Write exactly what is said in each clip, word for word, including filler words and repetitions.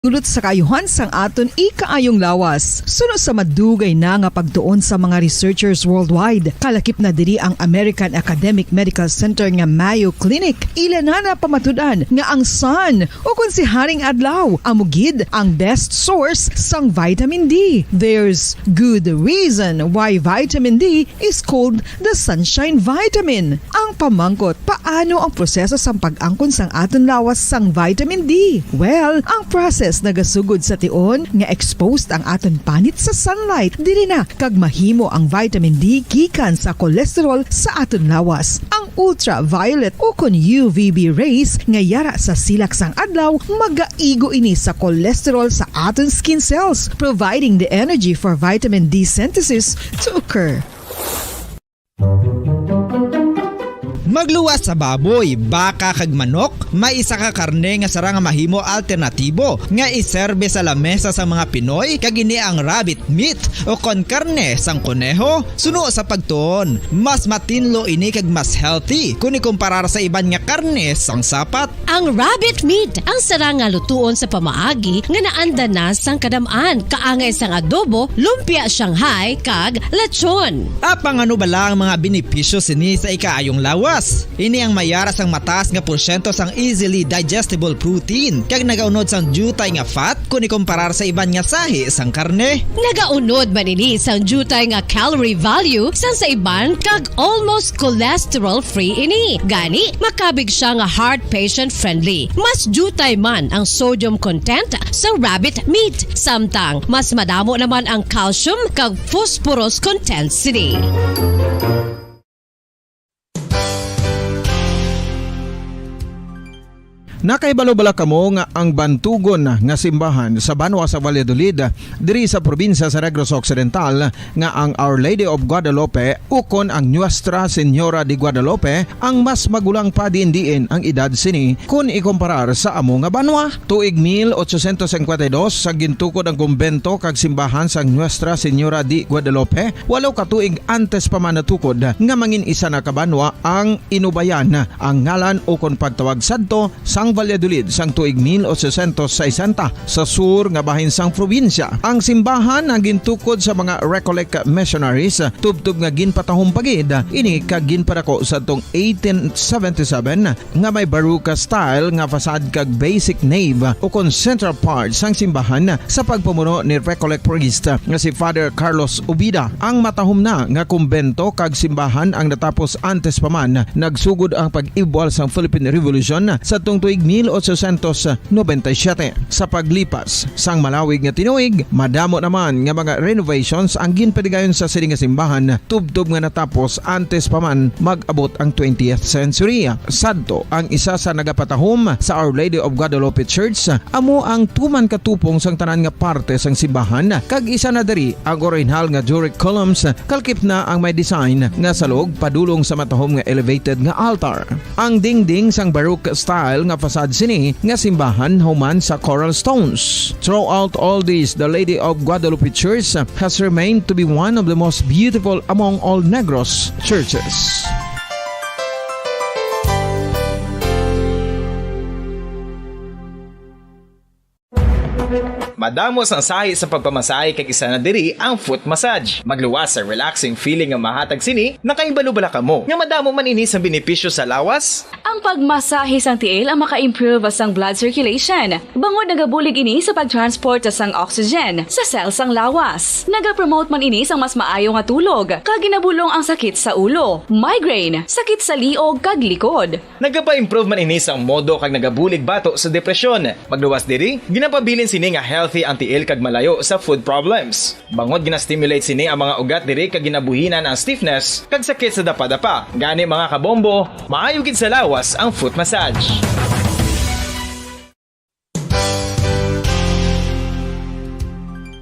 dulot sa kaayuhan sang aton ikaayong lawas. Suno sa madugay na nga pagtuon sa mga researchers worldwide, kalakip na diri ang American Academic Medical Center nga Mayo Clinic, ila na napamatud-an nga ang sun, ukon si Haring Adlaw, amo gid ang best source sang vitamin D. There's good reason why vitamin D is called the sunshine vitamin. Ang pamangkot, paano ang proseso sang pag-angkon sang aton lawas sang vitamin D? Well, ang process nagasugod sa tion nga exposed ang aton panit sa sunlight. Diri na kag mahimo ang vitamin D gikan sa cholesterol sa aton lawas. Ang ultraviolet ukon U V B rays nga yara sa silak sang adlaw magaigo ini sa cholesterol sa aton skin cells, providing the energy for vitamin D synthesis to occur. Magluwas sa baboy, baka, kag manok, may isa ka karne nga sarang nga mahimo alternatibo nga iserbe sa lamesa sa mga Pinoy, kag ini ang rabbit meat o kon karne sang koneho. Suno sa pagtuon, mas matinlo ini kag mas healthy kon ikumparar sa iban nga karne sang sapat. Ang rabbit meat ang sarang nga lutuon sa pamaagi nga naanda na sang kadam-an, kaangay sang adobo, lumpia Shanghai, kag lechon. Apang ano bala ang mga benepisyo sini sa ikaayong lawas? Ini ang mayara sang mataas nga porsyento sang easily digestible protein, kag nagaunod sang diutay nga fat kon ikumparar sa iban nga sahi sang karne. Nagaunod man ini sang diutay nga calorie value sang sa iban, kag almost cholesterol-free ini. Gani, makabig sia nga heart patient-friendly. Mas diutay man ang sodium content sang rabbit meat, samtang mas madamo naman ang calcium kag phosphorus content sini. Nakahibalo bala kamo nga ang bantugon nga simbahan sa banwa sa Valladolid, diri sa probinsya sa Negros Occidental, nga ang Our Lady of Guadalupe ukon ang Nuestra Señora de Guadalupe ang mas magulang pa diin-diin ang edad sini kon ikumparar sa amo nga banwa? Tuig mil ochocientos cincuenta y dos, sa gintukod ang kumbento kag simbahan sang Nuestra Señora de Guadalupe, walo ka tuig antes pa man natukod nga mangin isa na ka banwa ang Inubayan, ang ngalan ukon pagtawag sadto sang Valladolid sang tuig mil ochocientos sesenta, sa sur nga bahin sang probinsya. Ang simbahan ang gintukod sa mga Recollect missionaries, tubtob nga ginpatahom pa gid ini kag ginpadako sadtong eighteen seventy-seven, nga may Baroque style nga facade kag basic nave ukon central part sang simbahan sa pagpamuno ni Recollect priest nga si Father Carlos Ubida. Ang matahom na nga kumbento kag simbahan ang natapos antes pa man nagsugod ang pag-ibwal sang Philippine Revolution sadtong tuig mil ochocientos noventa y siete. Sa paglipas sang malawig nga tinuig, madamo naman nga mga renovations ang ginpadigayon sa sini nga simbahan, tubtob nga natapos antes pa man mag-abot ang twentieth century. Sadto, ang isa sa nagapatahom sa Our Lady of Guadalupe Church amo ang tuman ka tupong sang tanan nga parte sang simbahan, kag isa na diri ang orihinal nga Doric columns, kalakip na ang may design nga salog padulong sa matahom nga elevated nga altar. Ang dingding sang Baroque style nga facade sini nga simbahan human sa coral stones. Throughout all this, the Lady of Guadalupe Church has remained to be one of the most beautiful among all Negros churches. Madamo sang sahi sa pagpamasahe, kag isa na diri ang foot massage. Magluwas sa relaxing feeling nga mahatag sini. Nakahibalo bala kamo nga madamo man ini sang benepisyo sa lawas? Ang pagmasahe sang tiil ang maka-improve sang blood circulation, bangod nagabulig ini sa pag-transport sang oxygen sa cell sang lawas. Nagapromote man ini sang mas maayo nga tulog, kag ginabulong ang sakit sa ulo, migraine, sakit sa liog, kag likod. Nagapa-improve man ini sang modo kag nagabulig bato sa depresyon. Magluwas diri, ginapabilin sini nga healthy ang tiil kag malayo sa food problems. Bangod gina-stimulate sini ang mga ugat diri kag ginabuhinan ang stiffness kag sakit sa dapadapa. Gani, mga kabombo, maayo gid sa lawas ang foot massage.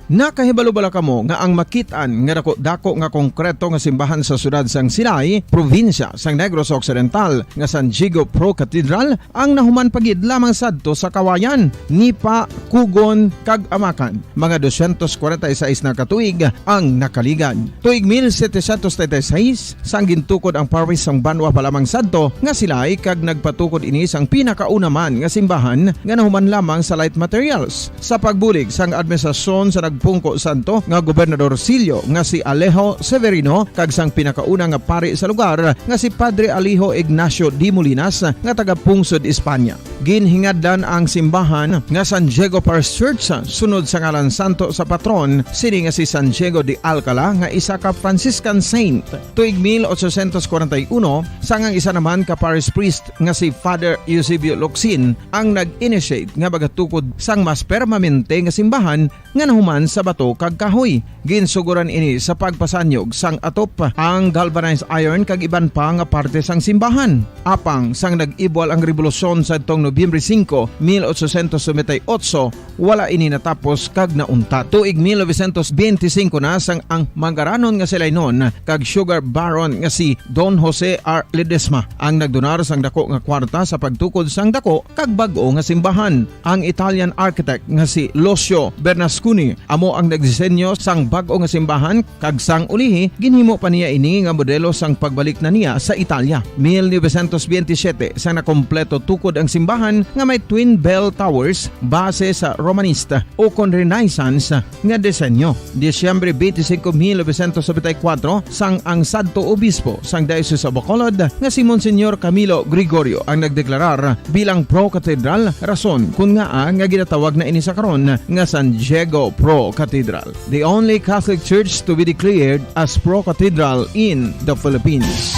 Nakahibalo bala kamo nga ang makit-an nga dako-dako nga konkreto nga simbahan sa siyudad sang Silay, probinsya sang Negros Occidental, nga San Diego Pro Cathedral, ang nahuman pa gid lamang sadto sa kawayan, nipa, kugon, kag amakan? Mga dosyentos kwarenta y seis na ka tuig ang nakaligad. Tuig mil setecientos treinta y seis, sang gintukod ang parish sang banwa pa lamang sadto nga Silay, kag nagpatukod ini sang pinakauna man nga simbahan nga nahuman lamang sa light materials. Sa pagbulig sang administrasyon sa nagpungko sadto nga gobernadorcillo nga si Alejo Severino kag sang pinakauna nga pari sa lugar nga si Padre Alejo Ignacio de Molinas nga taga Pungsod, Espanya. Ginhingadlan ang simbahan nga San Diego Parish Church sunod sa ngalan santo sa patron sini nga si San Diego de Alcala nga isa ka Franciscan saint. Tuig mil ochocientos kwarenta y uno, sang ang isa naman ka parish priest nga si Father Eusebio Locsin ang nag-initiate nga magatukod sang mas permanente nga simbahan nga nahuman sa bato kag kahoy. Ginsugoran ini sa pagpasanyog sang atop, ang galvanized iron kag iban pa nga parte sang simbahan. Apang sang nag-ibwal ang rebolusyon sadtong Nobyembre singko, mil ochocientos noventa y ocho, wala ini natapos kag nauntat. Tuig mil novecientos benti singko na sang ang manggaranon nga si Lainon kag sugar baron nga si Don Jose R. Ledesma ang nagdonar sang dako nga kwarta sa pagtukod sang dako kag bag-o nga simbahan. Ang Italian architect nga si Lucio Bernasconi amo ang nagdisenyo sang bag-o nga simbahan, kag sang ulihi ginhimo pa niya ini nga modelo sang pagbalik na niya sa Italia. Mil novecientos benti siyete, sang nakompleto tukod ang simbahan nga may twin bell towers base sa Romanista o kon Renaissance nga disenyo. Disyembre twenty-five, mil novecientos noventa y cuatro, sang ang sadto obispo sang Diocese of Bacolod nga si Monsignor Camilo Gregorio ang nagdeklarar bilang pro-cathedral, rason kun ngaa nga ginatawag na ini sa karon nga San Diego Pro Cathedral, the only Catholic church to be declared as pro-cathedral in the Philippines.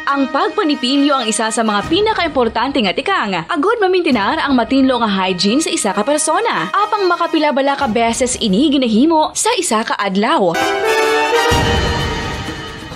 Ang pagpanipilyo ang isa sa mga pinakaimportante nga tikang agud mamintinar ang matinlo nga hygiene sa isa ka persona. Apang makapila bala ka beses ini ginahimo sa isa ka adlaw?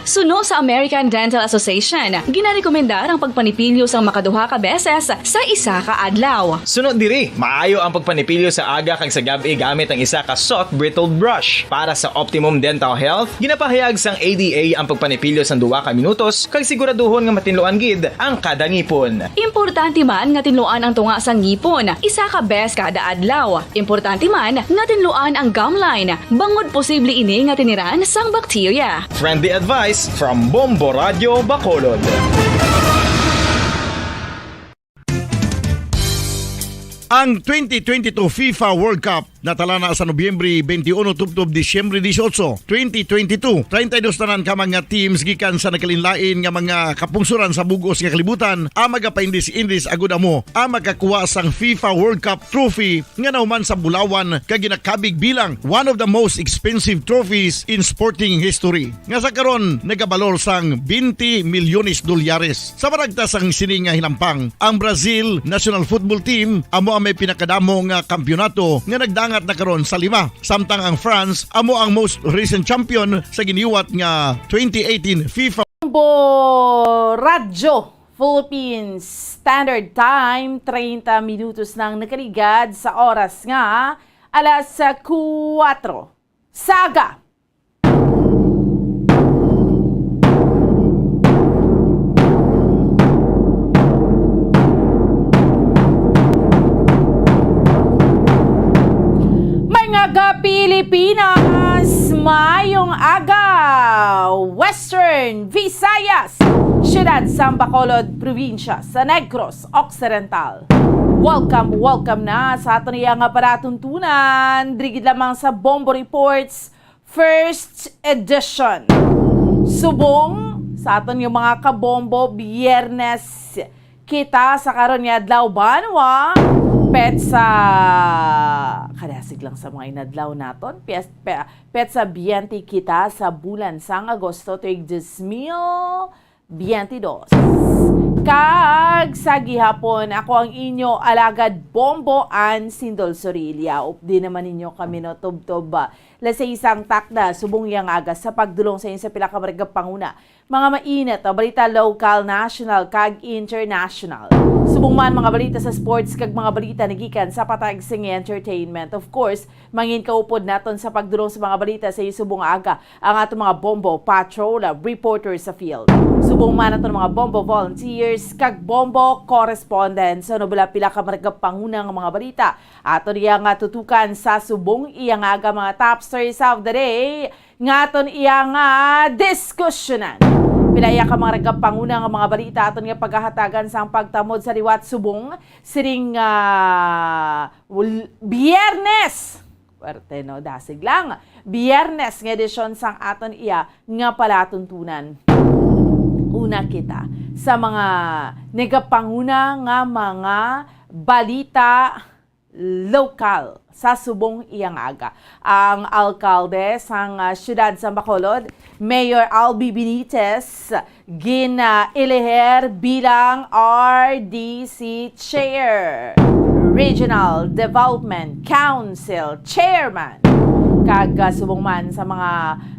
Suno sa American Dental Association, ginarekomendar ang pagpanipilyo sang makaduha ka beses sa isa ka adlaw. Suno diri, maayo ang pagpanipilyo sa aga kag sa gab-i gamit ang isa ka soft bristled brush. Para sa optimum dental health, ginapahayag sang A D A ang pagpanipilyo sang duha ka minutos kag siguraduhon nga matinluan gid ang kada ngipon. Importante man nga tinluan ang tunga sang ngipon isa ka bes kada adlaw. Importante man nga tinluan ang gum line, bangod posible ini nga tiniran sang bakterya. Friendly advice from Bombo Radio Bacolod. Ang twenty twenty-two FIFA World Cup natala na sa Nobyembre twenty-one tubtob Disyembre dieciocho, twenty twenty-two. Treinta y dos tanan ka mga teams gikan sa nagkalainlain nga mga kapungsoran sa bug-os nga kalibutan ang magapaindis-indis agud amo ang makakuha sang FIFA World Cup trophy nga nahuman sa bulawan kag ginakabig bilang one of the most expensive trophies in sporting history, nga sa karon nagabalor sang twenty milyones dolyares. Sa baragta sang sini nga hinampang, ang Brazil national football team amo ang may pinakadamo nga kampiyonato nga nagdangat na karon sa lima, samtang ang France amo ang most recent champion sa giniwat nga twenty eighteen FIFA. Bombo Radyo Philippines Standard Time, treinta minutos nang nakaligad sa oras nga alas kuwatro sa aga. Mga ka-Pilipinas, maayong aga, Western Visayas, siyudad sang Bacolod, probinsya sa Negros Occidental. Welcome, welcome na sa aton iya nga palatuntunan, diri gid lamang sa Bombo Reports, first edition. Subong sa aton nga mga kabombo, Biyernes kita sa karon nga adlaw, banwa, petsa, kadasig lang sa mga inadlaw naton, piyes-, pe-, petsa biyente kita sa bulan sang Agosto, tuig dos mil Twenty-dos. Kag sa gihapon, ako ang inyo alagad Bombo Ann Sindol Sorilla. Updi naman ninyo kami, no, tubtob, ah, lasay sang takna subong yang aga sa pagdulong sa inyo sa pila ka mga panguna. Mga mainit, ah, balita lokal, national, kag international. Subong man mga balita sa sports kag mga balita nagikan sa patag sing entertainment. Of course, mangin kaupod naton sa pagdulong sa mga balita sa inyo subong nga aga ang aton mga Bombo Patrol, ah, reporter sa field. Subong man aton mga Bombo volunteers kag Bombo correspondents. Ano bala pila ka mga panguna nga mga balita aton iya nga tutukan sa subong iya nga aga, mga topsters of the day, nga aton iya nga diskusyonan. Pila iya ka mga panguna nga mga balita aton nga pagahatagan sang pagtamod sa liwat subong sining, ah, wal-, Biyernes. Puwerte, no? Dasig lang. Biyernes nga edisyon sang aton iya nga palatuntunan. Una kita sa mga nagapanguna nga mga balita lokal sa subong iya nga aga. Ang alkalde sang, ah, siyudad sa Bacolod, Mayor Albi Benitez, gin-eleher bilang R D C Chair, Regional Development Council Chairman. Kag, ah, subong man sa mga,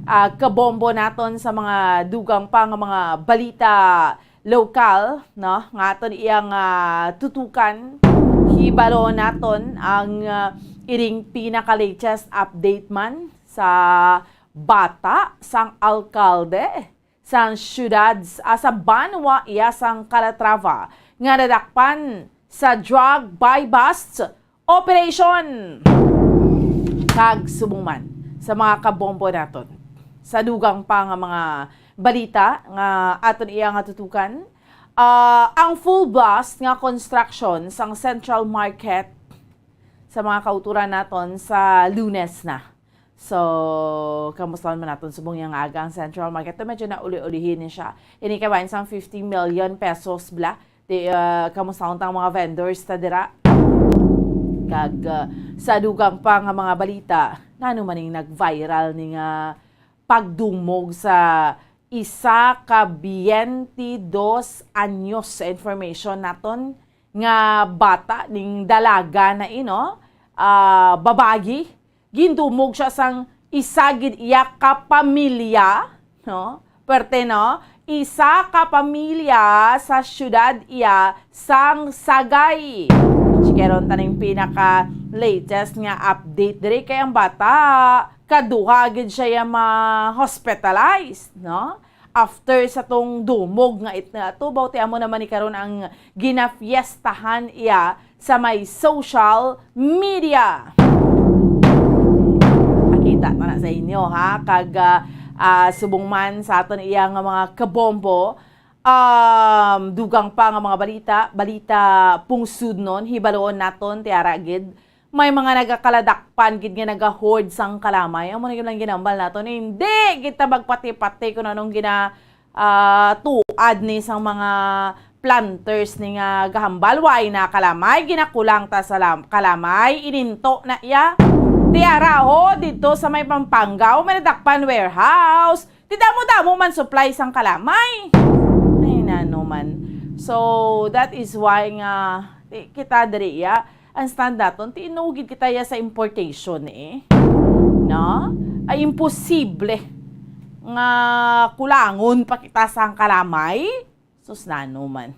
ah, kabombo naton sa mga dugang pa nga mga balita lokal, no, nga aton iyang, ah, tutukan. Hibalo naton ang, ah, ining pinaka-latest update man sa bata sang alkalde sang siyudad, ah, sa banwa iya sang Calatrava nga nadakpan sa drug buy-bust operation. Kag subong man sa mga kabombo naton, sa dugang pa nga mga balita nga aton iya nga tutukan, ah, ang full blast nga construction sang Central Market sa mga kauturan naton sa Lunes na. So, kamusta man naton subong yang aga ang Central Market? To medyo nauli-ulihin ni siya. Ini kabahin sang fifty million pesos bla. Di, ah, kamusta ang mga vendors ta dira? Kag, ah, sa dugang pa nga mga balita, nano man ning nag-viral ni nga pagdumog sa isa ka twenty-dos anyos sa information naton nga bata ning dalaga na ino, ah, babayi. Gindumog siya sang isa gid iya ka pamilya, no? Perte, no? Isa ka pamilya sa siyudad iya sang Sagay. Chikaron ta ning pinaka-latest nga update diri kay ang bata, kaduha gid siya iya ma-hospitalized, no? After sa tong dumog nga itna tubaw, ti amo naman ni karon ang ginafiestahan iya sa may social media. Pakita ta na sa inyo, ha, kag, ah, ah, subong man sa aton iya nga mga kabombo, um, dugang pa nga mga balita, balita pungsudnon, hibaloon naton, ti ara gid, may mga nagakaladakpan gid nga nagahord sang kalamay. Amo na gyud lang ginambal naton. Hindi kita magpati-pati kung anong gina, ah, tuad ni sang mga planters ni nga gahambal. Way na kalamay, ginakulang ta sa lam-, kalamay, ininto na iya. Ti ara ho, dito sa may Pampanga, may nadakpan warehouse. Ti damo-damo man supply sang kalamay. Ay, nano man. So, that is why nga, ti, kita diri iya, ang stand naton, ti inugid kita iya sa importation, eh. No? Ay, imposible nga kulangon pa kita sang kalamay. Sus, nano man.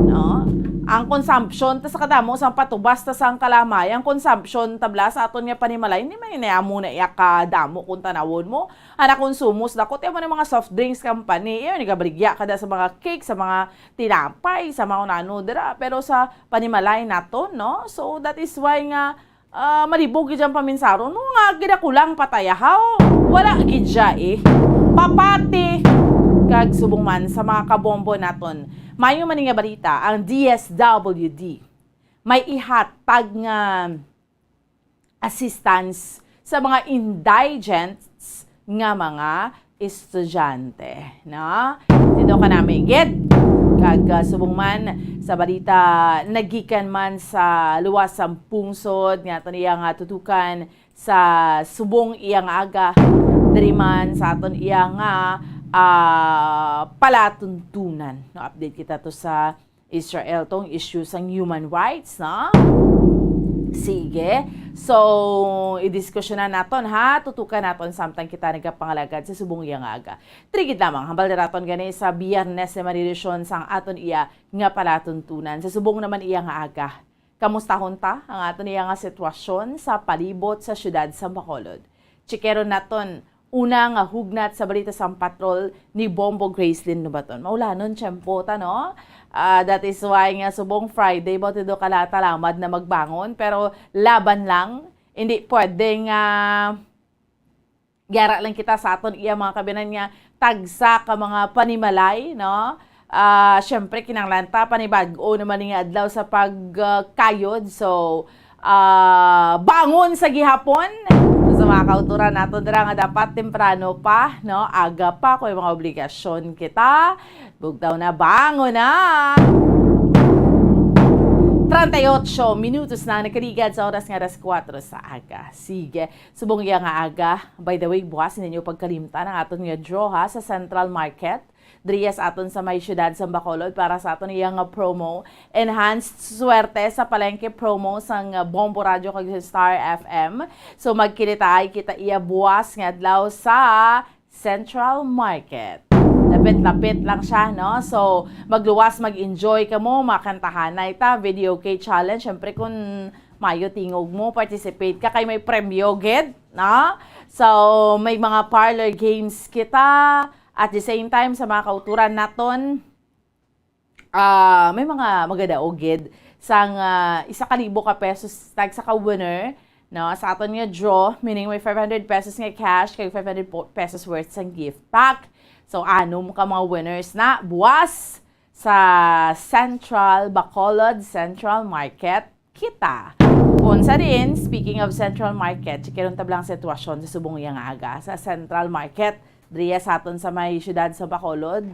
No? Ang consumption, ta sa kadamo sang patubas ta sang kalamay, ang consumption ta bala sa aton nga panimalay, hindi man ini amo na iya kadamo kung tanawon mo. Ang nakonsumo sa dako, ti amo ni mga soft drinks company, iya ni gabaligya kada sa mga cake, sa mga tinapay, sa mga unano dira. Pero sa panimalay naton, no? So, that is why nga, ah, malibog gid ang paminsaron, no, nga ginakulang pa ta iya, haw? Wala gid siya, eh. Papati kag subong man sa mga kabombo naton. Mayo man nga balita, ang D S W D may ihatag nga assistance sa mga indigents nga mga estudyante, no? Dito ka namin gid. Kag, ah, subong man sa balita, nagikan man sa luwas sang pungsod nga aton iya nga tutukan sa subong iya nga aga, diri man sa aton iya nga ah, palatuntunan. No, update kita to sa Israel tong issue sang human rights, no? Sige. So, idiskusyonan naton, ha? Tutukan naton samtang kita nagapangalagad sa subong iya nga aga. Trigid lamang, hambal naton gani sa Biyernes na maridisyon sang aton iya nga palatuntunan. Sa subong naman iya nga aga, kamustahon ta ang aton iya nga sitwasyon sa palibot sa siyudad sa Bacolod. Chikeron naton una nga hugnat sa balita sang patrol ni Bombo Gracelyn Lubaton. Maulanon tiyempo ta, no? Ah, that is why nga subong Friday, baw tido kalata lamad na magbangon, pero laban lang. Hindi pwede nga yara lang kita sa aton iya mga kabinan nga tagsa ka mga panimalay, no? Ah, syempre, kinahanglan ta panibag-o naman ning adlaw sa pagkayod. So, ah, bangon sa gihapon. Sa mga kauturan nato dira nga dapat temprano pa, no? Aga pa, kung may mga obligasyon kita. Bugtaw na, bangon na! Treinta y ocho minutos na nakaligad sa oras nga alas kuwatro sa aga. Sige, subong iya nga aga. By the way, buwas ninyo pagkalimtan ang aton nga draw, ha, sa Central Market. Diriya sa aton sa may siyudad sa Bacolod para sa aton iya nga promo. Enhanced Swerte sa Palengke promo sang Bombo Radio kag sa Star F M. So, magkilitaay kita iya buwas nga adlaw sa Central Market. Lapit-lapit lang siya, no? So, magluwas, mag-enjoy kamo, makantahanay ta, video kay challenge. Syempre, kung mayo tingog mo, participate ka, kay may premyo gid, no? So, may mga parlor games kita. At the same time, sa mga kauturan naton, ah, may mga magadaog gid sang, ah, isa ka libo ka pesos tag sa ka winner, no, sa aton nga draw, meaning may five hundred pesos nga cash kag five hundred po-, pesos worth sang gift pack. So, anom ka mga winners na buwas sa Central, Bacolod Central Market kita. Kung sa din, speaking of Central Market, chikeron ta bala ang sitwasyon sa subong iya nga aga sa Central Market, diriya sa aton sa may siyudad sa Bacolod.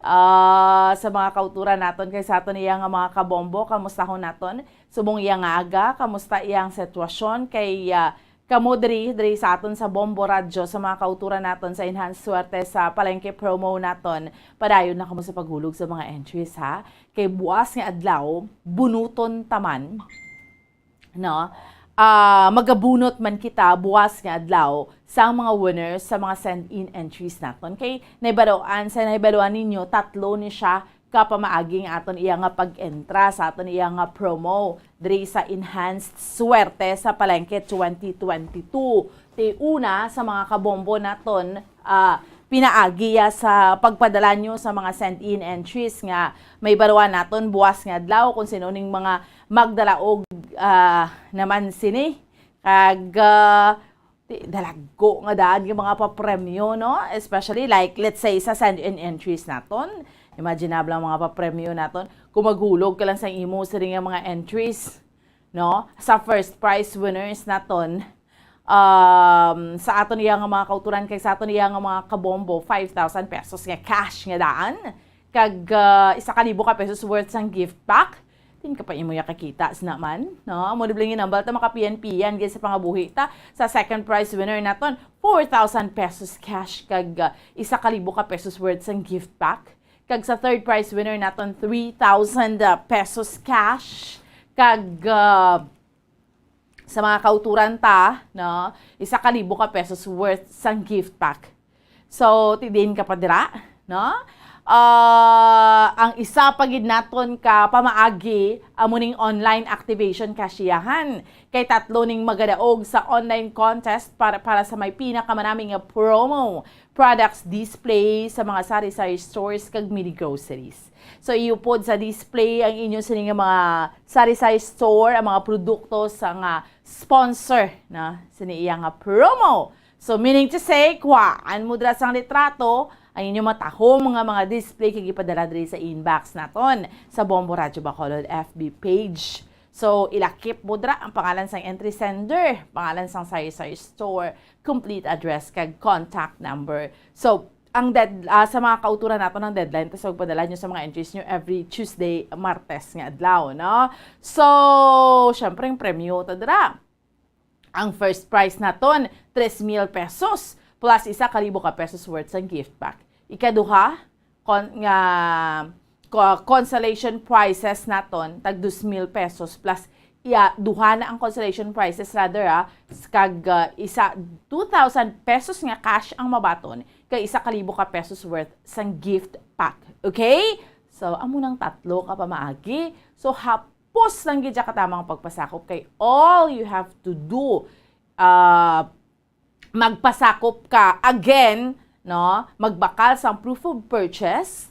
Ah, sa mga kauturan naton kay sa aton iya nga mga kabombo, kamustahon naton. Subong iya nga aga, kamusta iyang sitwasyon kay, ah, kamo diri, diri sa aton sa Bombo Radyo, sa mga kauturan naton sa Enhanced Swerte sa Palengke promo naton. Padayon na kamo sa paghulog sa mga entries, ha. Kay buwas nga adlaw, bunuton ta man, no? Ah, magabunot man kita buwas nga adlaw sa mga winners sa mga send-in entries naton. Kay nahibaluan, sa nahibaluan ninyo, tatlo ni siya ka pamaagi nga aton iya nga pag-entra sa aton iya nga promo diri sa Enhanced Swerte sa Palengke twenty twenty-two. Ti una sa mga kabombo naton, ah, pinaagi ya sa pagpadala nyo sa mga send-in entries nga mahibaluan naton buwas nga adlaw kung sino ning mga magdalaog, ah, naman sini. Kag, ah, ti-, dalagko nga daan nga mga papremyo, no? Especially, like, let's say, sa send-in entries naton. Imaginable ang mga papremyo naton. Kung maghulog ka lang sa imo sini nga mga entries, no? Sa first prize winners naton, um, sa aton iya nga mga kauturan kag sa aton iya nga mga kabombo, five thousand pesos nga cash nga daan. Kag, ah, isa ka libo ka pesos worth sang gift pack. Din ka pa imo ya kakita sa naman, no? Amo ni bling nambal ta makapiyan-piyan gid sa pangabuhi ta. Sa second prize winner naton, four thousand pesos cash kag, ah, isa ka libo ka pesos worth sang gift pack. Kag sa third prize winner naton, three thousand, ah, pesos cash. Kag, ah, sa mga kauturan ta, no, isa ka libo ka pesos worth sang gift pack. So, ti din ka pa dira, no? Ah, ang isa pa gid naton ka pamaagi amo ning online activation cash-iyahan. Kay tatlo ning magadaog sa online contest para, para sa may pinakamanami nga promo products display sa mga sari-sari stores kag mini groceries. So, iupod sa display ang inyo sini nga mga sari-sari store, ang mga produkto sa nga sponsor na sini iya nga promo. So, meaning to say, kuhaan mo dira sang litrato ang inyo matahom nga mga display kag ipadala diri sa inbox naton sa Bombo Radyo Bacolod F B page. So, ilakip mo dira ang pangalan sang entry sender, pangalan sang sari-sari store, complete address, kag contact number. So, ang dead-, ah, sa mga kauturan naton, ang deadline ta sa pagpadala nyo sa mga entries nyo every Tuesday, Martes nga adlaw, no? So, syempre, ang premyo ta dira. Ang first prize naton, tres mil pesos plus isa ka libo ka pesos worth sang gift pack. Ikaduha, kon-, nga ko-, consolation prizes naton, tag dos mil pesos plus, iya, duha na ang consolation prizes, rather, ah, s-, kag, ah, isa, two thousand pesos nga cash ang mabaton, kag isa ka libo ka pesos worth sang gift pack. Okay? So, amo nang tatlo ka pamaagi. So, hapos lang gid ka tamang pagpasakop, kay all you have to do, ah, magpasakop ka. Again, no, magbakal sang proof of purchase,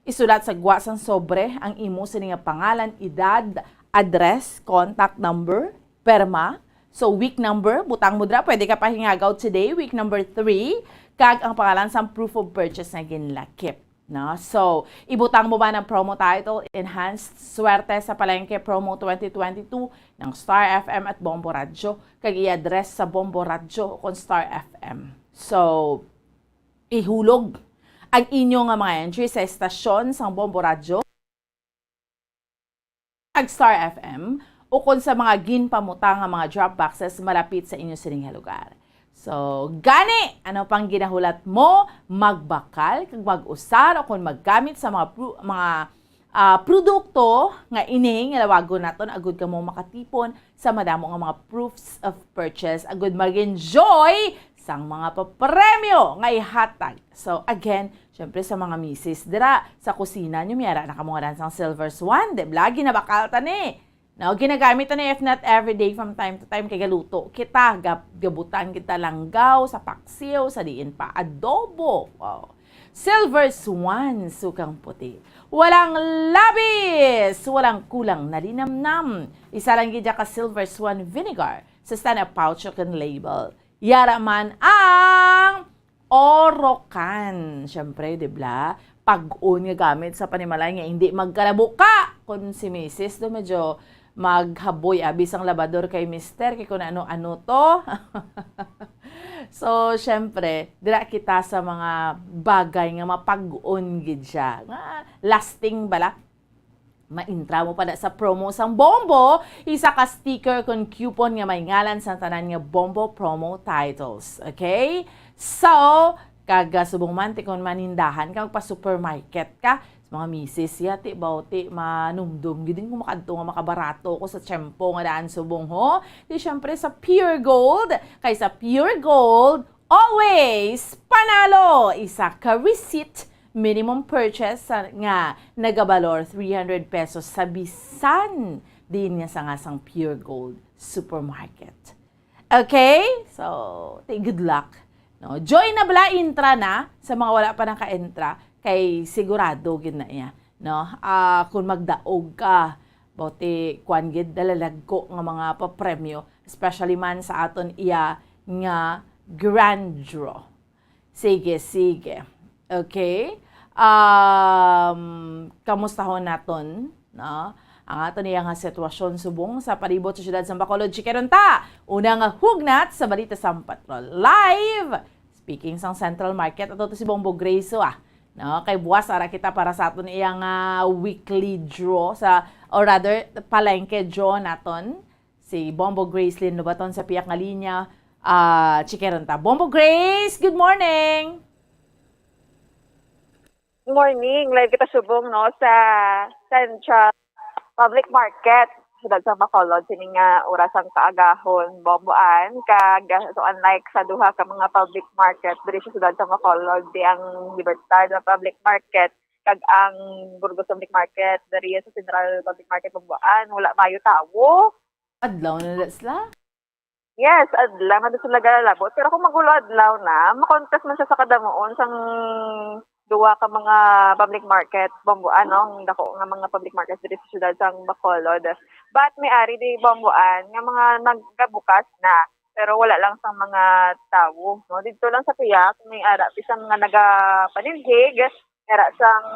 isulat sa gwa sang sobre ang imo sini nga pangalan, edad, address, contact number, perma. So, week number, butang mo dira, pwede ka pahingagaw today, week number three, kag ang pangalan sang proof of purchase nga ginlakip. No? So, ibutang mo ba ang promo title, Enhanced Swerte sa Palengke Promo twenty twenty-two ng Star F M at Bombo Radyo, kag i-address sa Bombo Radyo o kon Star F M. So, ihulog ang inyo nga mga entry sa estasyon sang Bombo Radyo kag Star F M, ukon sa mga ginpamutang nga mga drop boxes malapit sa inyo sining nga lugar. So, gani, ano pang ginahulat mo? Magbakal kag mag-usar o kon maggamit sa mga pru-, mga, ah, produkto nga ini nga lawagon naton agud kamo makatipon sa madamo nga mga proofs of purchase agud mag-enjoy sang mga papremyo nga ihatag. So, again, syempre sa mga misis dira sa kusina nyo, may ara na kamo nga dansang silver swan, di ba? Ginabakal ta ni. No, ginagamit ta ni, if not every day, from time to time, kay galuto kita, gab-, gabutan kita langgaw sa paksiw, sa diin pa adobo. Wow. Silver swan, sukang puti. Walang labis, walang kulang na linamnam. Isa lang gid ka silver swan vinegar sa standard pouch o kon label. Yara man ang Orocan, syempre, di ba? Pag-on nga gamit sa panimalay nga hindi magkalabuka. Kung si misis do medyo maghaboy abi sang labador kay mister, kay kung ano-ano to. So, syempre, dira kita sa mga bagay nga mapag-on gid siya. Nga lasting bala. Maintra mo pa na sa promo sang Bombo, isa ka sticker kon coupon nga may ngalan sang tanan nga Bombo promo titles. Okay? So, kag, ah, subong man ti kon manindahan ka, magpa-supermarket ka, sa mga misis ya, ti, baw, ti, manumdom gid din kung makadto nga makabarato ko sa tiyempo nga daan subong, ho. Di, syempre, sa Pure Gold, kay sa Pure Gold, always panalo! Isa ka receipt minimum purchase sa, nga nagabalor three hundred pesos sa bisan diin nga sanga sang Pure Gold Supermarket. Okay? So, ti-, good luck. No? Join na bala, intra na sa mga wala pa naka-entra, kay sigurado gid na iya, no? Ah, kung magdaog ka, boti, kwan gid, dalalagko nga mga papremyo, especially man sa aton iya nga grand draw. Sige, sige. Okay? Um, kamustahon naton, no? Ang aton iya nga sitwasyon subong sa palibot sa siyudad sa Bacolod. Chikaron ta, una nga hugnat sa balita sa Patrol Live. Speaking sang Central Market, ato to si Bombo Grace, ah. No? Kay buwas, ara kita para sa aton iya nga weekly draw sa, or rather, palengke draw naton. Si Bombo Grace Lynn Lobaton sa piyak nga linya. Ah, chikaron ta. Bombo Grace, good morning! Morning. Live kita subong, no, sa Central Public Market, siyudad sa Bacolod, sini nga oras ang kaagahon, Bombo Ann. Kag, so, unlike sa duha ka mga public market diri sa siyudad sa Bacolod, di ang Libertad Public Market kag ang Burgos Public Market diri sa Central Public Market, Bombo Ann, wala mayo tawo. Adlaw na da sila? Yes, adlaw na sila galalabot. Pero kung magulo adlaw na, makontes man siya sa kadamuon sang duwa ka mga public market, Bombo Ann, no? Ang dako nga mga public market diri sa siyudad sang Bacolod. But may ari di, Bombo Ann, nga mga nagabukas na, pero wala lang sang mga tawo, no? Didto lang sa piyak, may ara bisan nga nagapaninhig, ara sang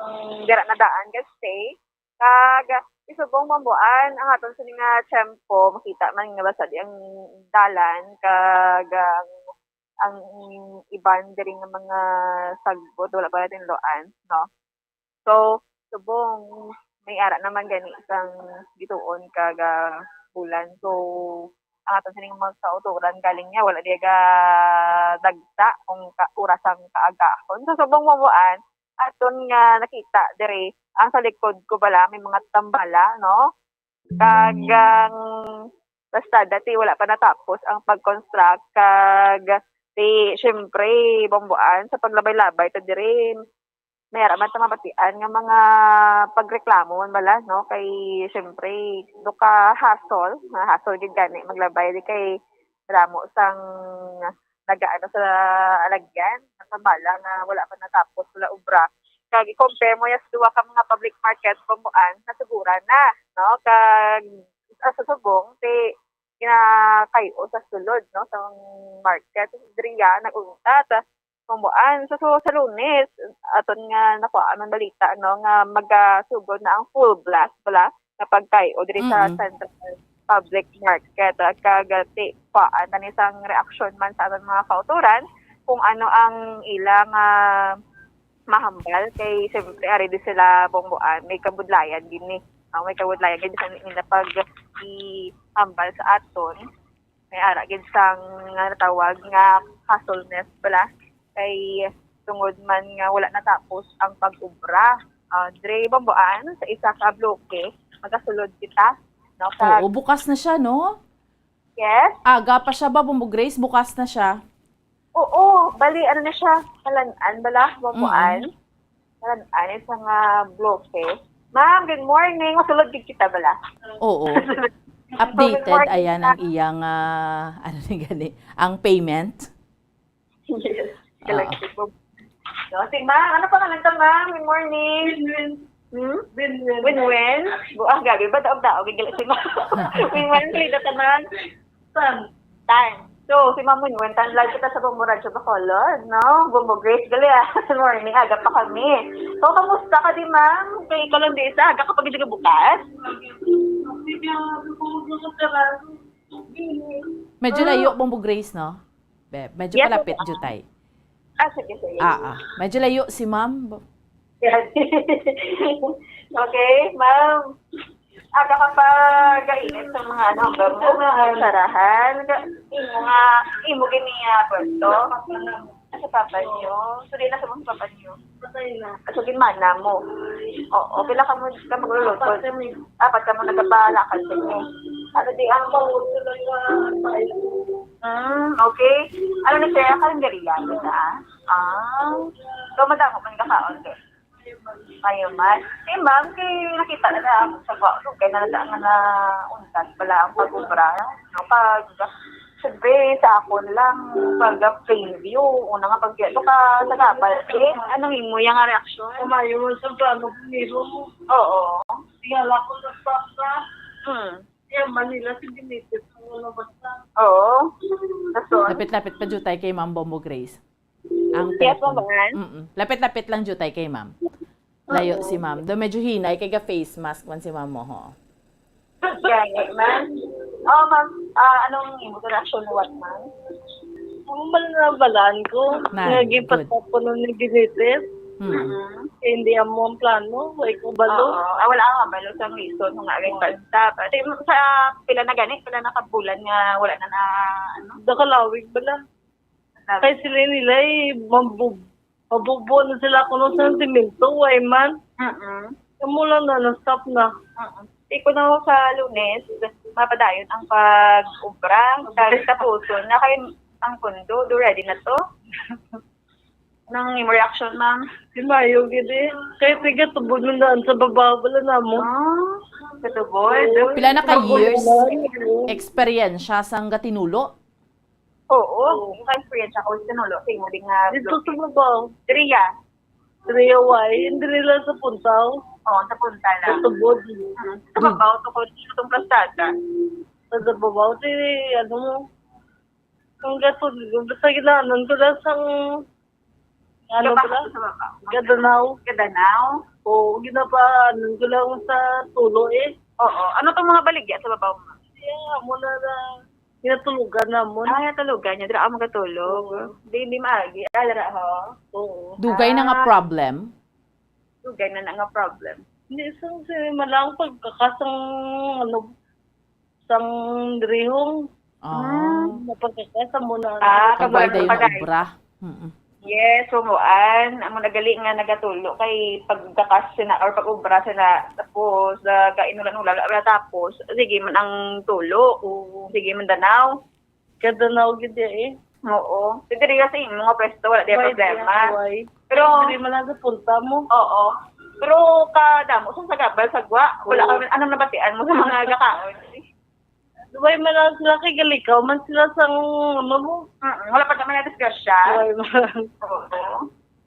dira na daan ka stay. Kag isubong, Bombo Ann, ang aton sini nga tiyempo, makita man nga basa di ang dalan, kag ang, ang iban diri nga mga sagbot, wala pa natin luan, no? So, subong, may ara naman gani sang bituon kag, ah, bulan. So, ang aton sining mga kautoran galing niya, wala diya ga dagsa kung ka, oras ang kaagahon. Sa subong Bambuan, aton nga nakita diri, ang sa likod ko bala, may mga tambala, no? Kag ang kalsada, ti, wala pa natapos ang pag-construct, kag ti, syempre, Bambuan, sa paglabay-labay ta diri, may ara man ta mabatian nga mga pagreklamo man bala, no? Kay, syempre, do ka hassle, nga hassle gid gani maglabay, di kay damo sang nagaano sa alagyan, nagpabala nga wala pa natapos, wala obra. Kag i-compare mo ya sa duha ka mga public market, Bambuan, nasuguran na, no? Kag, ah, sa subong, ti, ginakay-o sa sulod, no, sa market. Diri ya, nag-untat. Bambuan, sa, sa, sa Lunes, aton nga nakuha ang balita, no, nga magasugod na ang full blast bala nga pagkay-o diri sa Mm-mm. Central Public Market. Kag, ti, kuhaan tani sang reaksyon man sa aton mga kautoran kung ano ang ilang, ah, mahambal. Kay, siyempre, ari di sila Bambuan, may kabudlayan gid ni. Ah, may kabudlayan gid sa nila pag ihambal sa aton. May ara gid sang, nga natawag nga castleness bala. Kay tungod man nga wala natapos ang pag-obra. Ah, diri Bambuan, sa isa ka bloke, magasulod kita, no? Kag Oo, bukas na siya, no? Yes? Aga pa siya ba, Bumbo Grace? Bukas na siya? Oo, bali, ano na siya? Kalan-an bala, Bambuan? Mm-mm. Kalan-an, isa nga bloke. Ma'am, good morning. Masulod gid kita bala. Oo. Updated, Good morning, ayan ang ma'am. iyang, ah, ano ni gani, ang payment. Yes. Oo. Kalagtad ko. So, si ma'am, ano pangalan ta, ma'am? Good morning. Winwin. Hmm? Winwin. Winwin? Bu-, ah, gabi ba? Daog-daog, gigil si ma'am. Winwin, Frida ta, ma'am. Tan. Tan. So, si Ma'am Winwin, tan live kita sa Bombo Radyo Bacolod, no? Bombo Grace gali, ah. Good morning, aga pa kami. So, kamusta ka di, ma'am? Kay ikaw lang di isa, aga ka pa gid bukas? Hindi, ah, Medyo Ah. layo, Bombo Grace, no? Be, medyo Yes, palapit, ma'am. Jutay. Ah, sige, sige. Ah, ah. Medyo layo si ma'am. Bo- Yan. Okay, ma'am. Aga ka pa gainit sa mga ano, hanggang mo, sarahan. Ga-, imo nga, imo gini, ah, kwarto. Sa papa niyo. So, di na sa mga papa niyo. Patay na. So, ginmana mo. Oo, pila ka mo, ka magluluto? Apat kami. Apat ka mo nagapalakad sa inyo. Ano di ang Ang pangulo lang nga, patay. Hmm, okay. Ano na siya? Kalendarya, di ba? Ah. So, madamo man kakaon, di? Kayo man. Eh, ma'am, kay nakita na na ako sa ba-, kay na na nga na untat pala ang pag-obra. No? Pag, siyempre, sa akon lang, pag plain view, una nga pag, ito ka, sa gabal, eh, anong imo yung nga reaksyon? Kumayo mo sa plano, bumiro mo. Oo. Tingala ko sa stop na. Hmm. Yan, Manila, si Benitez, ang ano, basta. Oo. Kaso, Lapit-lapit pa, Jutay, kay Ma'am Bombo Grace. Ang Yes, telepono. Ma'am. Mm-mm. Lapit-lapit lang, Jutay, kay ma'am. Layo Oo. si ma'am. Do medyo hinay, kay ga-face mask man si ma'am mo, ho. Gani, ma'am. Oh, ma'am, ah, anong imo reaction, what, ma'am? Ang bal-, nabalaan ko, Na, nga good. gipatapon ni Benitez. Mm. Mm-mm. Hindi amo ang plano, way ko balo. Oo. Ah, wala ka balo sa reason nga rin pagtap. Kasi sa pila na gani, pila na kabulan nga wala na na, ano? Dakalawig bala. Kay sila nila, eh, mabub-, mabubuo na sila kuno sa simento, way man. Mm-mm. Amo lang na, na-stop na. Mm-mm. Ikaw na sa Lunes, mapadayon ang pag-obra. Kag tapuson na kay ang pondo, do ready na to. Nang imo reaction, ma'am? Di maayo gid eh. Kay tiga tubod na daan sa babaw, wala na mo. Ah, sa tubod? Oo. Pila na ka Mag-, years? Oo. Eksperyensya sang gatinulo? Oo, Oo. Yung ka-experience ako, tinulo sa imo din nga Dito bloke. Sa babaw. Diri ya? Diri ya, way. Diri lang sa puntaw. Oo, sa punta lang. Sa tubod. Mm. Sa babaw, tukod sa itong kalsada. Sa babaw, ti, ano mo, ang gatod, basta ginaanan ko lang sang, ano Gabaha bala? Sa babaw. Gadanaw. Gadanaw? Oo, ginapaanan ko lang sa tulo eh. Oo. Ano tong mga baligya sa babaw mo? Yeah, amo na lang. Ginatulugan namon. Ah, ginatulugan niya. Dira ka magatulog. Oo. Di, di maagi. Ah, dira, ho? Oo. Dugay na nga Ah. problem? Dugay na na nga problem. Hindi, isang si malang pagkakasang, ano, sang dirihong. Ah. Napagkakasa mo na. Ah, Kag wala pag-order dayon pa, ang guys. Obra. Mm-mm. Yes, sumuan. Amo na gali nga nagatulo kay paggakas sila or pag-obra sila, tapos uh, kainulan-ulan wala tapos, sige man ang tulo. Oo. Sige man danaw. Kadanaw gid ya eh. Oo. Sige, diri sa imo nga pwesto, wala di Why problema. Why? Pero, Diri man lang sa punta mo. Oo. Pero kadamo sa sagabal sagwa, wala Oo. Kami, anong nabatian mo sa mga gakaon? Duway man lang sila kay galikaw man sila sang ano mo. Mm, wala pa naman na disgrasya. Duway man lang. Oo.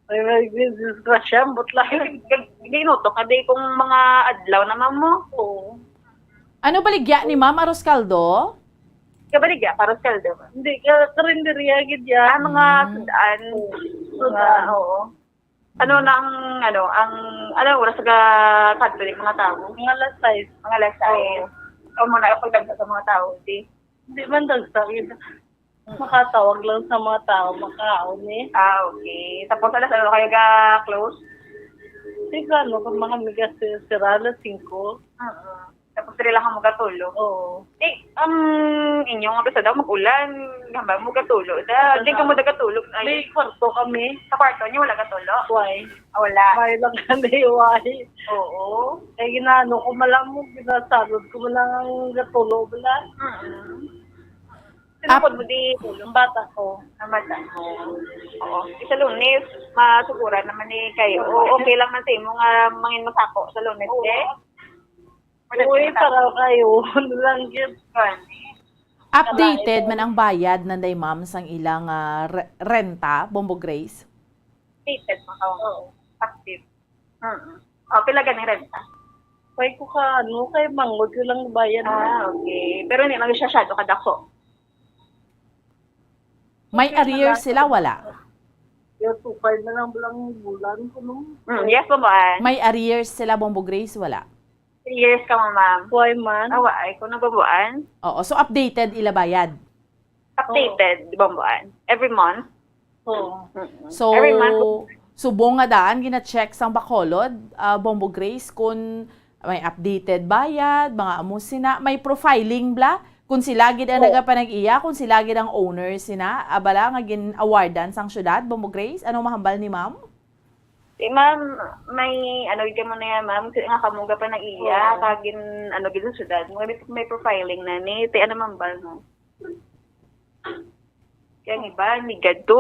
Ay, may disgrasya, ambot lang. Ginutok na di kung mga adlaw naman mo. Oo. Ano baligya ni Ma'am Arroz Caldo? Kabaligya, para sa kaldo. Hindi ka karinderya gid ya. Ah, mga Mm. sudaan. Sudaan. Oo. Ano na ang, ano, ang, ano, oras ga kadto ni mga tao? Mga alas sais. Mga alas sais. O muna, ang pagdagsa sa mga tao, di. Hindi man dagsa gid. Makatawag lang sa mga tao, makaon eh. Ah, okay. Tapos alas ano kayo ga-close? Di ka ano, kung mga migas sira, alas singko. Oo. Tapos diri lang mo gatulog. Oo. Eh, ang inyo nga basta daw mag-ulan, hambal mo gatulog. Da, di ka mo da gatulog. Ay, May kwarto kami. Sa kwarto niyo wala gatulog? Why? Ah, wala. May lang kami, why? Oo. Kaya ginaano ko malamog, ginasalod ko malang ang gatulo bala. Mm-mm. Sino Ap- po mo di Ang bata ko. Ang bata mo? Oo. Sa Lunes, masuguran naman ni kayo. O, okay lang man sa imo nga mangin masako sa Lunes, eh? Uy, para kayo. Ano lang yun. Kuwan. Updated man ang bayad, Nanday Ma'am, sang ilang ah, re- renta, Bombo Grace? Updated mo ka. Oo. Active. Mm. O, pila gani renta? Kaya ko ka, ano, kaya manggod ko lang bayad. Ah, okay. Pero hindi lang siya siya, kadako. May arrears sila, wala? Yung two five na lang lang bulan ko, no? Mm, yes, Bomboan. May arrears sila, Bombo Grace, wala? Yes ka mo, ma'am. Why man? Awa, ay, kung nagbubuan, Oo, so updated ila bayad. Updated, Bomboan. Every month. Oo. Mm-mm. So, Every month. Subong nga daan gina-check sang Bacolod, ah, Bombo Grace, kung may updated bayad, mga amo sina, may profiling bla? Kung sila gid ang Oo. nagapanag-iya, kung sila gid ang owner sina, abala nga gin-awardan sang syudad, Bombo Grace, anong mahambal ni ma'am? Si ma'am, may ano gid mo na yan, ma'am, kasi nga kamuga pa nag-iya, Oo. kagin ano gid sa syudad, may, may profiling na ni, ti ano man ba, no? Kaya ni ba, ni gadto,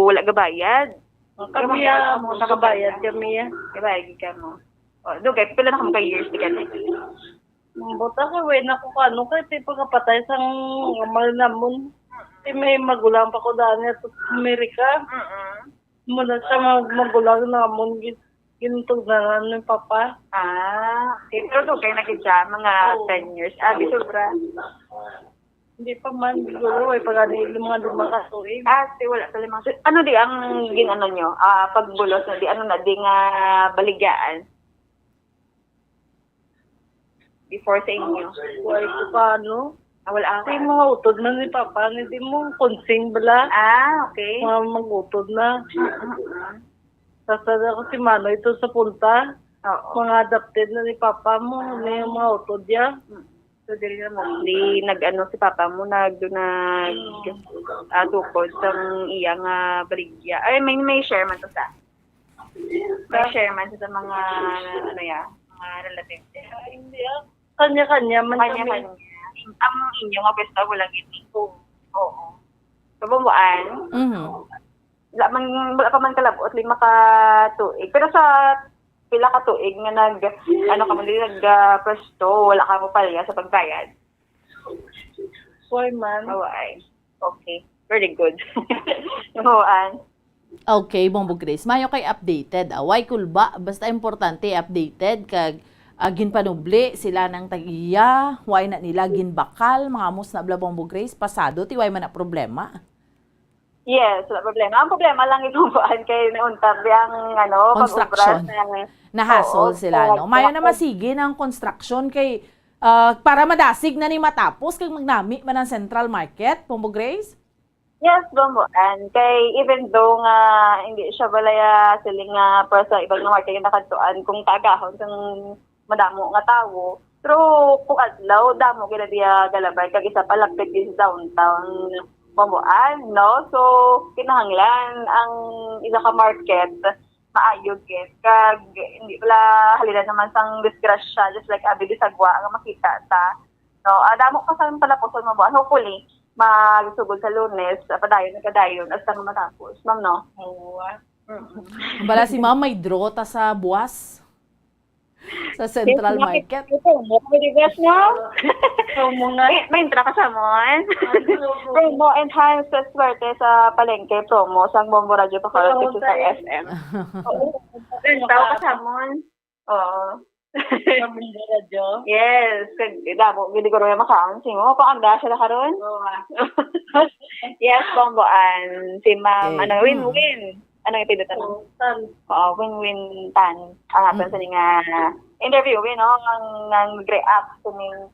wala gabayad. Kami ya, mo nakabayad kami ya. Gabayad gid ka mo. O, dugay, pila na kamo ka years di ka na? Buta ka, wait na ko kano kay ti pagkapatay sang amal namon. Ti may magulang pa ko daan niya sa Amerika. Mm-mm. Muna sa mag magulang namon gin- gintugnanan ni Papa. Ah, okay. Pero dugay na gid siya, mga Oo. ten years. Ah, di sobra. Hindi pa man, siguro, ay pagani yung mga lima ka tuig. Ah, si wala pa limang. Ano di ang ginano nyo? Ah, pagbulos na di, ano na di nga baligyaan? Before sa inyo? Why ko pa, ano? Ah, wala ang Di mga utod na ni Papa, ni di mo kunsing bala. Ah, okay. Mga mag-utod na. Mm-mm. Sasada ko si Mano ito sa punta. Oo. Mga adopted na ni Papa mo, na yung mga utod ya. So, dili na mostly nag-ano si Papa mo, nag, nag, ah, tukod sang iya nga baligya. Ay, may, may share man to sa. May share man sa mga, ano ya, mga relatives. Hindi ah. Kanya-kanya man kami. Kanya-kanya. Ang inyo nga pwesto, wala gid. Oo. Sa Bomboan, Mhm. wala man, wala pa man kalabot, lima ka tuig. Pero sa pila ka tuig nga nag, ano ka man, nag, ah, pwesto, wala ka mo palya sa pagbayad? Why man? Oh, ay. Okay. Very good. Nuhuan. Okay, Bombo Grace. Mayo kay updated. Away kulba. Basta importante updated kag ah, ginpanubli sila ng tag-iya, way na nila ginbakal, mga amos na bla Bombo Grace, pasado, ti way man na problema. Yes, wala problema. Ang problema lang ito, kuan, kay nauntab ang, ano, Construction. pag-obra sa Na-hassle Oo, sila, oo, no? Mayo na oo. Masigi ng construction kay ah, para madasig na ni matapos kag magnami man ang Central Market, Bombo Grace? Yes, Bomboan. Kay even though nga hindi siya balaya siling nga para sa ibang nga market yung nakadtuan, kung taagahon kang madamo nga tawo, Pero kung adlaw, damo gid na diya galabay, kag isa pa lapit din sa downtown Bambuan, no? So, kinahanglan ang isa ka market maayo gid, kag hindi wala halinan naman sang disgrasya, just like abi bisagwa nga makita ta, no? Ah, damo pa sang palapuson Bambuan. Hopefully, magsugod sa Lunes, ah, padayon na padayon hasta nga matapos, ma'am, no? Oo, ah. Mm. Bala si Ma'am may draw ta sa buwas sa Central Yes, Market. Ito, mo, di ba, no? Promo nga. Eh, may intro ka sa mon? Ay, promo. Promo, enhanced swerte sa palengke promo sang Bombo Radyo Bacolod Promo sa sa S M. Oo. Intro ka sa mon? Oo. Sa Bombo Radyo? Yes. Kag, damo, hindi ko rin makaon. Sino? Paanda sila karon? Oo, ah. Yes, Bomboan. Si Ma'am, Okay. ano, Win-Win. Ano yung pinunta mo? Oo, Tan. Oo, Win-Win Tan. Ang aton Mm. sa nga interview, you know, ang, nang react sa ning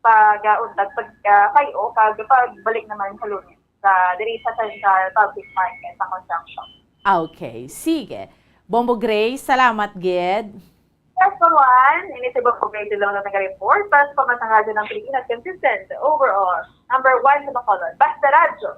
pag, ah, untat, pag, ah, kayo, pag, pagbalik naman sa Lunes, sa, diri sa Central Public Market sa construction. Okay, sige. Bombo Grace, salamat gid. Yes, Bomboan. Ini si Bombo Grace Ilonggo nag-report para sa Pamasangan ng Pilipinas, consistent, overall, number one sa Bacolod. Basta Radyo.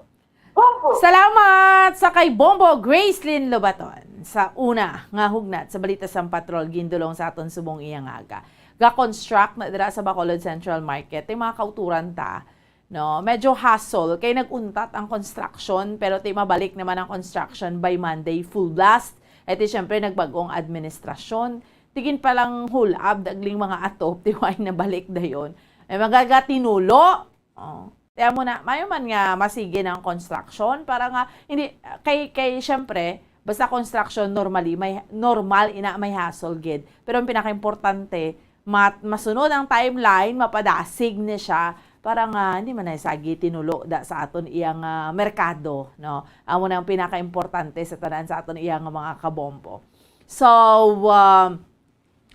Bombo! Salamat sa kay Bombo Gracelyn Lobaton. Sa una nga hugnat sa balita sang patrol, gindulong sa aton subong iya nga aga. Ga-construct na dira sa Bacolod Central Market. Yung mga kauturan ta, no? Medyo hassle kay nag-untat ang construction, pero ti mabalik naman ang construction by Monday, full blast. Eh, ti syempre, nagbag-ong administrasyon. Tigin pa lang hulab, dagling mga atop, ti way nabalik dayon. May magagatinulo. Oh. Kaya mo na, mayo man nga masige ng construction para nga, hindi, kay, kay syempre, basta construction, normally, may, normal, ina, may hassle gid. Pero ang pinakaimportante, mat-, masunod ang timeline, mapadasig ni siya, para nga hindi man na sagi tinulo da sa aton iyang, ah, merkado, no? Amo na ang pinakaimportante sa tanan sa aton iyang mga kabombo. So, um,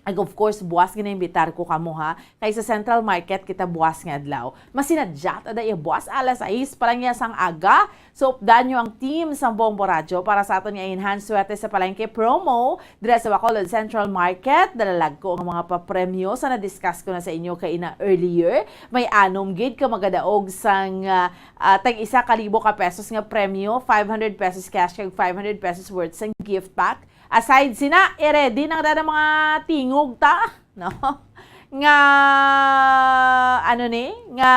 ag, of course, buwas ginaimbitar ko kamo, ha. Kay sa Central Market kita buwas nga adlaw. Masinadya ta da iya buwas alas sais pa lang iya sang aga. So, updan nyo ang team sang Bombo Radyo para sa aton nga enhanced swerte sa palengke promo dira sa Bacolod Central Market. Dalalag ko ang mga papremyo sa na-discuss ko na sa inyo kaina earlier. May anom gid ka magadaog sang, ah, ah, tag isa ka libo ka pesos nga premyo, five hundred pesos cash kag five hundred pesos worth sang gift pack. Aside sina, i-ready na da ng mga tingog ta, no? Nga, ano ni? Nga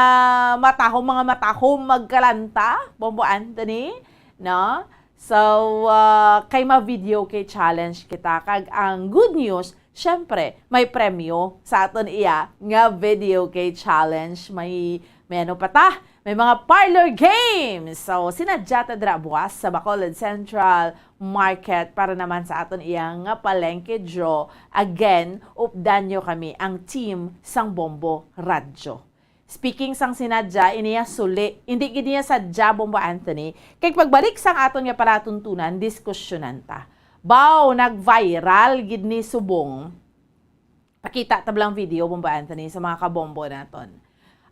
matahom, mga matahom magkalanta, Bombo Anthony, no? So, ah, kay ma-video kay challenge kita. Kag ang good news, syempre, may premyo sa aton iya nga video kay challenge. May, may ano pa ta? May mga parlor games. So, sinadya ta dira buwas sa Bacolod Central Market para naman sa aton iya nga palengke draw. Again, updan nyo kami, ang team sang Bombo Radyo. Speaking sang sinadya, iniya suli. Hindi gid niya sadya, Bombo Anthony. Kay pagbalik sang aton nga palatuntunan, diskusyonan ta. Baw, nag-viral gid ni subong. Pakita ta bala ang video, Bombo Anthony, sa mga kabombo naton.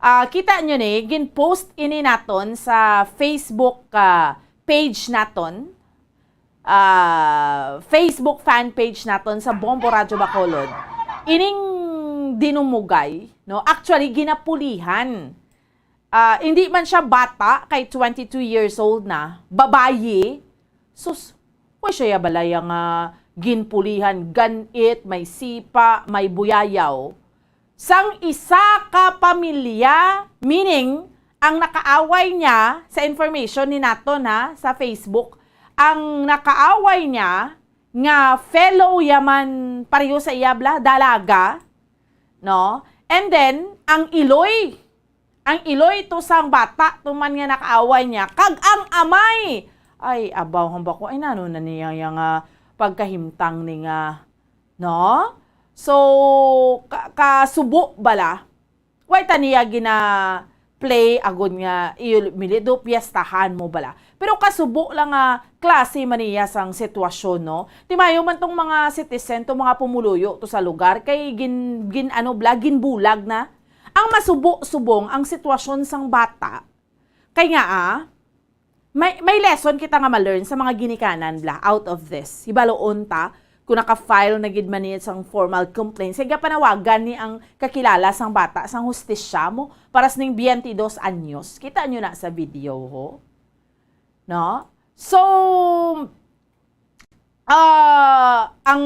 Ah, kita nyo ni, gin-post ini naton sa Facebook, ah, page naton. Ah, Facebook fan page naton sa Bombo Radyo Bacolod. Ining dinumugay, no? Actually, ginapulihan. Ah, hindi man siya bata, kay twenty-two years old na, babayi. Sus, wa siya ya balaya nga ginpulihan, ganit, may sipa, may buyayaw sang isa ka pamilya, meaning, ang nakaaway niya, sa information ni naton, ha, sa Facebook, ang nakaaway niya nga fellow yaman pareho sa iya bala, dalaga, no? And then, ang iloy, ang iloy to sang bata, to man nga nakaaway niya, kag ang amay. Ay, abaw, hamba ko, ay, nano na niya yang, ah, pagkahimtang ni nga, no? So, ka-, kasubo bala, way ta niya gina-play agud nga, iyo, mili do, piyestahan mo bala. Pero kasubo lang nga klase man niya sang sitwasyon, no? Timayo man tong mga citizen, tong mga pumuluyo to sa lugar, kay gin-, gin-, ano bala, ginbulag na. Ang masubo subong ang sitwasyon sang bata, kay nga, ah, may, may lesson kita nga ma-learn sa mga ginikanan bala out of this. Hibaloon ta, kung naka-file na gid man niya sang formal complaint, sige, panawagan ni ang kakilala sang bata sang hustisya mo para sining twenty-dos anyos. Kita nyo na sa video, ho? No? So, ah, ang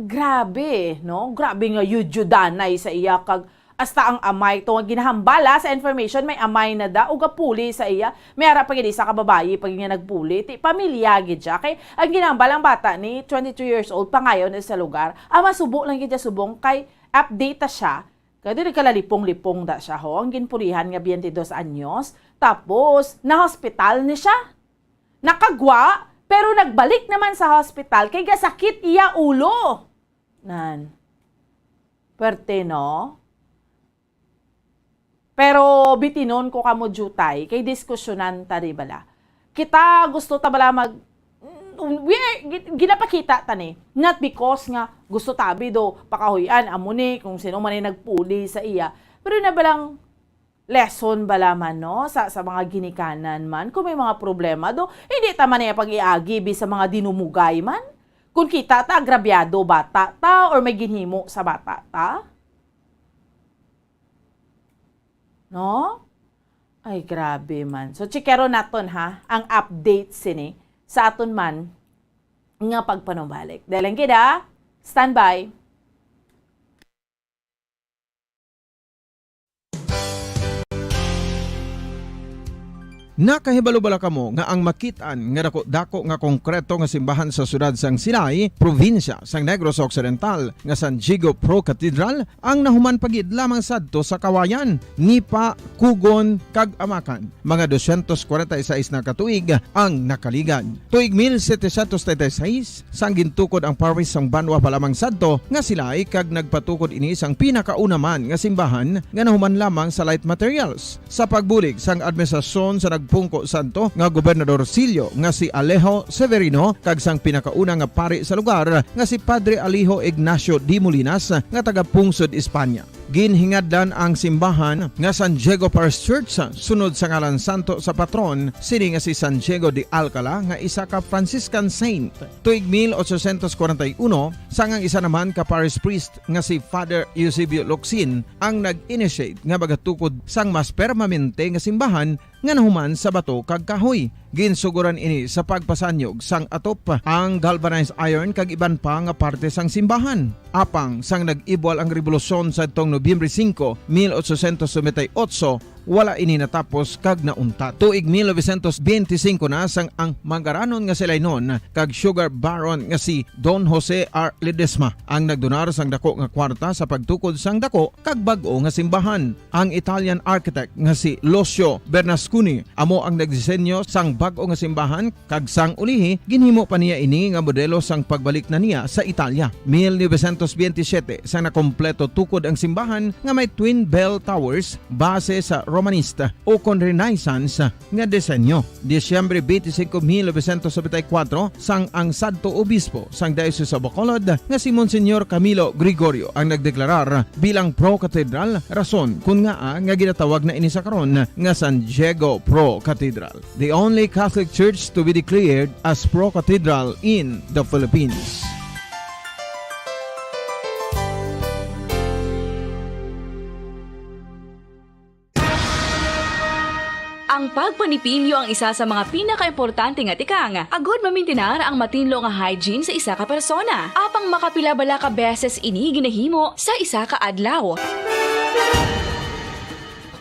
grabe, no? Grabe nga yudyudanay sa iya, kag hasta ang amay to nga ginahambala sa information, may amay na da o gapuli sa iya. May ara pa gid isa ka babayi pa gid nga nagpuli. Ti pamilya gid siya. Kay ang ginahambal ang bata ni twenty-two years old, pangayo na sa lugar. Ang masubo lang gid siya subong kay update ta siya. Kay dili kalalipong-lipong da siya, ho. Ang ginpulihan nga twenty-dos anyos. Tapos, na-hospital ni siya. Nakagwa, pero nagbalik naman sa hospital kay gasakit iya ulo. Nan. Pwerte, no? Pero bitinon ko kamo, diutay, kay diskusyonan ta, di bala? Kita gusto ta bala mag, mm, we are, gi-, ginapakita ta ni. Not because nga gusto ta abi do pakahuy-an, amo ni kung sino man ay nagpuli sa iya. Pero na balang lesson bala man, no? Sa, sa mga ginikanan man, kung may mga problema do, hindi ta man iya pag-iagi bi sa mga dinumugay man. Kung kita ta, agrabyado bata ta, or may ginhimo sa bata ta. No? Ay, grabe man. So, chikero naton, ha, ang update sini sa aton man nga pagpanumbalik. Dalan gid, ha? Standby. Nakahibalo bala kamo nga ang makit-an nga dako-dako nga konkreto nga simbahan sa siyudad sang Silay, probinsya sang Negros Occidental, nga San Diego Pro Cathedral, ang nahuman pa gid lamang sadto sa kawayan, nipa, kugon, kag amakan? Mga dosyentos kwarenta y seis na ka tuig ang nakaligad. Tuig mil setecientos treinta y seis, sang gintukod ang parish sang banwa pa lamang sadto nga Silay, kag nagpatukod ini sang pinakauna man nga simbahan nga nahuman lamang sa light materials. Sa pagbulig sang administrasyon sa nagpungko sadto nga Gobernador Silio nga si Alejo Severino kag sang pinakauna nga pari sa lugar nga si Padre Alejo Ignacio de Molinas nga taga Pungsod, Espanya. Ginhingadlan ang simbahan nga San Diego Parish Church sunod sa ngalan santo sa patron sini nga si San Diego de Alcala nga isa ka Franciscan saint. Tuig mil ochocientos kwarenta y uno, sang ang isa naman ka parish priest nga si Father Eusebio Locsin ang nag-initiate nga magatukod sang mas permanente nga simbahan nga nahuman sa bato kag kahoy. Ginsugoran ini sa pagpasanyog sang atop, ang galvanized iron kag iban pa nga parte sang simbahan. Apang sang nag-ibwal ang rebolusyon sadtong Nobyembre singko, mil ochocientos noventa y ocho, wala ini natapos kag nauntat. Tuig mil novecientos benti singko na sang ang mangaranon nga si Lainon kag sugar baron nga si Don Jose R. Ledesma ang nagdonar sang dako nga kwarta sa pagtukod sang dako kag bag-o nga simbahan. Ang Italian architect nga si Lucio Bernasconi amo ang nagdisenyo sang bag-o nga simbahan, kag sang ulihi ginhimo pa niya ini nga modelo sang pagbalik na niya sa Italia. Mil novecientos benti siyete, sang nakompleto tukod ang simbahan nga may twin bell towers base sa Romanista ukon Renaissance nga disenyo. Disyembre twenty-five, mil novecientos noventa y cuatro, sang ang sadto obispo sang Diocese of Bacolod nga si Monsignor Camilo Gregorio ang nagdeklarar bilang Pro Cathedral, rason kon ngaa nga ginatawag na ini sa karon nga San Diego Pro Cathedral, the only Catholic Church to be declared as Pro Cathedral in the Philippines. Ang pagpanipilyo ang isa sa mga pinakaimportante nga tikang agud mamintinar ang matinlo nga hygiene sa isa ka persona. Apang makapila bala ka beses ini ginahimo sa isa ka adlaw?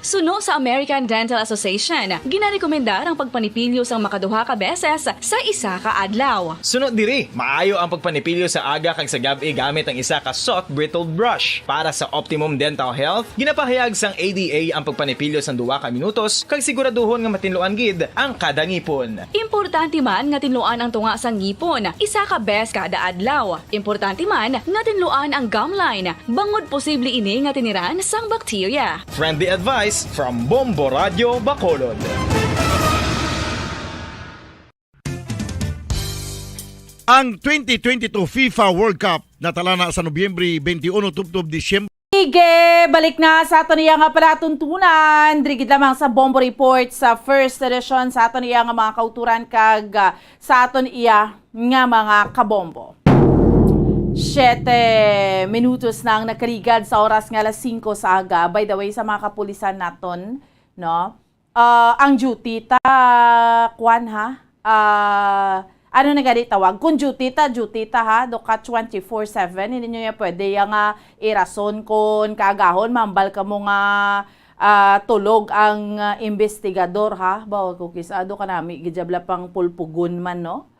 Suno sa American Dental Association, ginarekomendar ang pagpanipilyo sang makaduha ka beses sa isa ka adlaw. Suno diri, maayo ang pagpanipilyo sa aga kag sa gab-i gamit ang isa ka soft bristled brush. Para sa optimum dental health, ginapahayag sang A D A ang pagpanipilyo sang duha ka minutos kag siguraduhon nga matinluan gid ang kada ngipon. Importante man nga tinluan ang tunga sang ngipon isa ka bes kada adlaw. Importante man nga tinluan ang gum line, bangod posible ini nga tiniran sang bakterya. Friendly advice from Bombo Radyo Bacolod. Ang twenty twenty-two FIFA World Cup natala na sa Nobyembre twenty-one tubtob Disyembre. Sige, balik na sa aton iya nga palatuntunan. Diri gid lamang sa Bombo Report sa first edition sa aton iya nga mga kauturan kag, ah, sa aton iya nga mga kabombo. Siyete minutos na ang nakaligad sa oras nga alas singko sa aga. By the way, sa mga kapulisan naton, no? Ah, ang duty ta, kwan ha? Ah, ano na gani tawag? Kung duty ta, duty ta ha. Do ka twenty-four seven, hindi nyo yan pwede yang, ah, irason kung kaagahon, mambal ka mo nga, ah, tulog ang, ah, investigador ha. Bawa ko kisa, do ka nami, gijabla pang pulpugon man, no?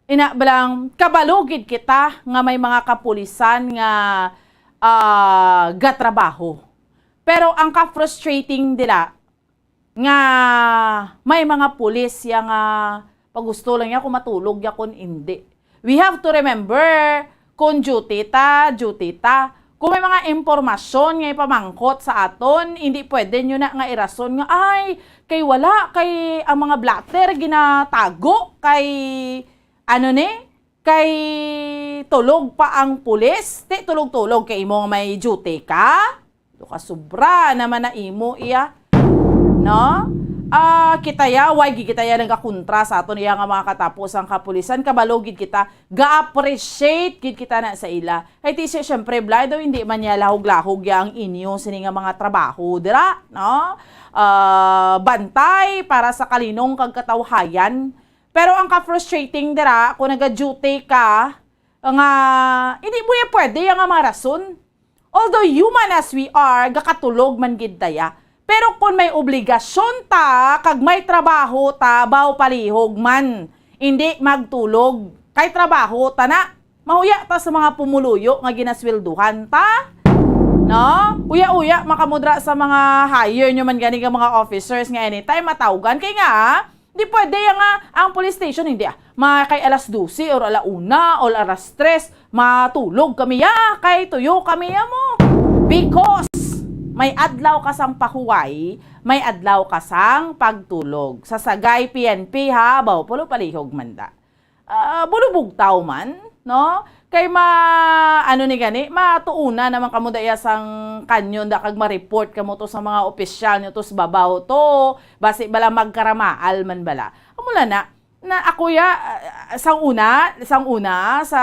Ina, balang, kabalo gid kita nga may mga kapulisan nga, ah, gatrabaho. Pero ang ka-frustrating dila, nga may mga pulis ya nga pagusto lang ya kung matulog ya kung indi. We have to remember, kung duty ta, duty ta. Kung may mga impormasyon nga ipamangkot sa aton, hindi pwede nyo na nga irason nga, "Ay, kay wala, kay ang mga blotter ginatago, kay ano ni, kay tulog pa ang pulis." Ti, tulog-tulog kay imo nga may duty ka? Do ka, sobra naman na imo iya. No? Ah, kita ya, why gid kita ya nagakontra sa aton iya nga mga katapusang kapulisan? Kabalo gid kita, ga-appreciate gid kita na sa ila. Kay ti siya, syempre, Bla, daw hindi man niya lahog-lahog ya ang inyo sini nga mga trabaho dira, no? Ah, bantay para sa kalinong kag katawhayan. Pero ang ka-frustrating dira, kung naga-duty ka, nga hindi mo ya pwede ya nga mga rason. Although human as we are, gakatulog man gid ta ya. Pero kung may obligasyon ta, kag may trabaho ta, baw palihog man, hindi magtulog. Kay trabaho ta na. Mahuya ta sa mga pumuluyo nga ginaswelduhan ta. No? Uya-uya, makamudra sa mga hire nyo man gani nga mga officers nga anytime matawgan. Kay nga, di pwede ya nga ang police station, hindi ah. Mga kay alas dose or ala una or alas tres, matulog kami ya, kay tuyo kami ya mo. Because may adlaw ka sang pahuway, may adlaw ka sang pagtulog. Sa Sagay P N P ha, baw pulo palihog man da. Ah, bulubugtaw man, no? Kay ma-, ano ni gani, matuuna naman kamo daya sang kanyon da kag ma-report kamo to sa mga opisyal nyo to sa babaw to, basi bala magkaramaal man bala. Amo la na, na ako ya, ah, sang una, sang una, sa,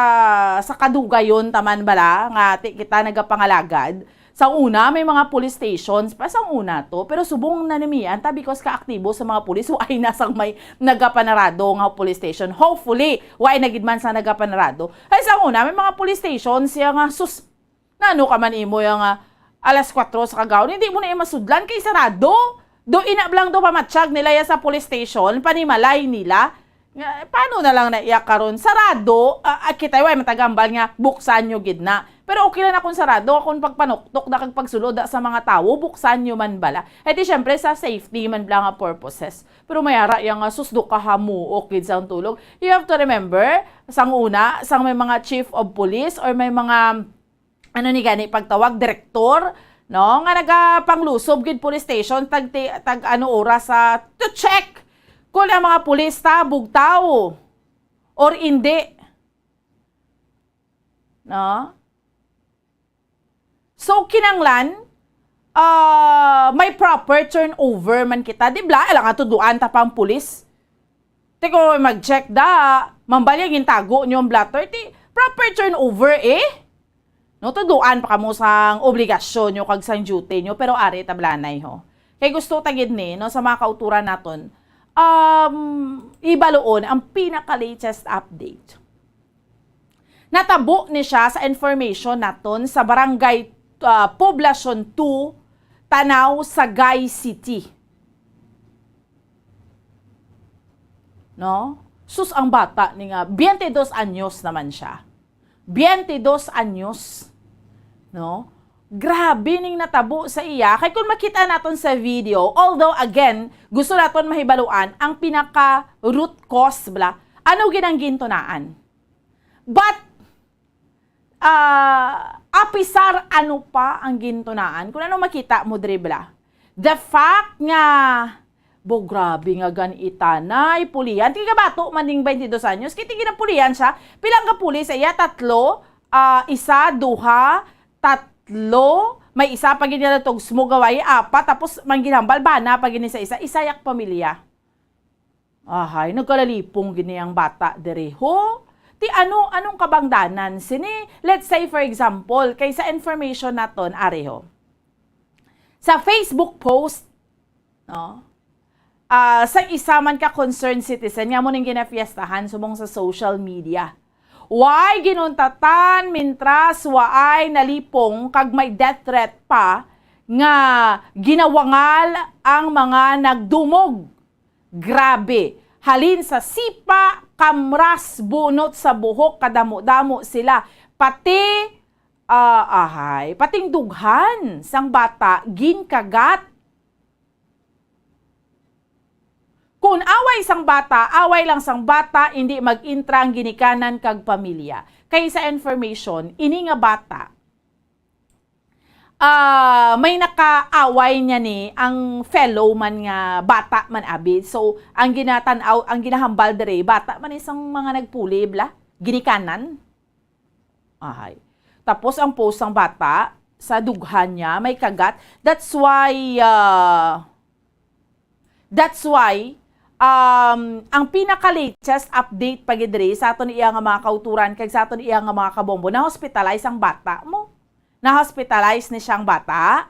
sa kadugayon taman bala, nga ti kita nagapangalagad, sang una, may mga police stations, pa sang una to, pero subong na namian ta because kaaktibo sa mga pulis, waay na sang may nagapanarado nga police station. Hopefully, waay na gid man sang nagapanarado. Ay, sang una, may mga police stations ya nga, sus, nano ka man imo ya nga alas kuwatro sa kagahon, hindi mo na iya masudlan kay sarado. Do ina lang do pamatsyag nila ya sa police station, panimalay nila. Nga, paano na lang na iya karon? Sarado, ah, ah, kita, way matagambal nga buksan nyo gid na. Pero okay lang na kung sarado, kung pagpanuktok na kag pagsulod na sa mga tawo, buksan nyo man bala. Eh di syempre sa safety man bala nga purposes. Pero may ara iya nga, "Sus, do kahamuok gid sang tulog." You have to remember, sang una, sang may mga chief of police or may mga ano ni gani pagtawag, direktor, no, nga nagapanglusob gid police station tag ti-, tag ano oras sa to check kung ang mga pulis ta bugtaw or indi. No? So, kinanglan, ah, may proper turnover man kita, di bala? Alang nga tudloan ta pa ang pulis. Ti ko mag-check da, mambal ya gintago nyo ang blotter, ti proper turnover eh. No, tudloan pa kamo sang obligasyon nyo kag sang duty nyo, pero ari tablanay ho. Kay gusto ta gid ni, no, sa mga kauturan naton, um, ibaluon ang pinaka-latest update. Natabo ni siya sa information naton sa Barangay, ah, Poblacion two, Tanao, Sagay City. No? Sus, ang bata ni nga, twenty-dos anyos naman siya. Twenty-dos anyos. No? Grabe ning natabo sa iya. Kay kung makita naton sa video, although again, gusto naton mahibaluan ang pinaka root cause bala. Ano gid ang gintunaan? But, ah, apisar ano pa ang gintunaan, kung ano makita mo diri bala. The fact nga, bo, grabe nga gan-itanay, pulihan. Ti kabato man ning twenty-dos anyos, kay ti ginapulihan siya. Pila ang kapulis iya? Tatlo, ah, isa, duha, tatlo, may isa pa gid nga natugso, gaway, apat, tapos man ginhambal, bana pa gid ni sa isa, isa yak pamilya. Ahay, nagkalalipong gid ni ang bata diri, ho? Ti ano, anong kabangdanan sini? Let's say, for example, kay sa information naton, ari ho. Sa Facebook post, no? Ah, sa isa man ka concerned citizen nga mo ning ginafiestahan subong sa social media. Way ginuntatan mintras waay nalipong kag may death threat pa nga ginawangal ang mga nagdumog. Grabe. Halin sa sipa, kamras, bunot sa buhok, kadamo-damo sila. Pati, ah, ahay, pating dughan sang bata ginkagat. Kun away sang bata, away lang sang bata, indi mag-intra ang ginikanan kag pamilya. Kay sa information, ini nga bata, ah, may nakaaway niya ni ang fellow man nga bata man abi. So, ang ginatan-aw, ang ginahambal diri, bata man isang mga nagpuli, bla? Ginikanan. Ahay. Tapos ang post sang bata, sa dughan niya, may kagat. That's why, ah, that's why, um, ang pinaka-latest update pa gid diri sa aton iya nga mga kauturan kag sa aton iya nga mga kabombo, na-hospitalize ang bata mo. Na-hospitalize ni siyang bata.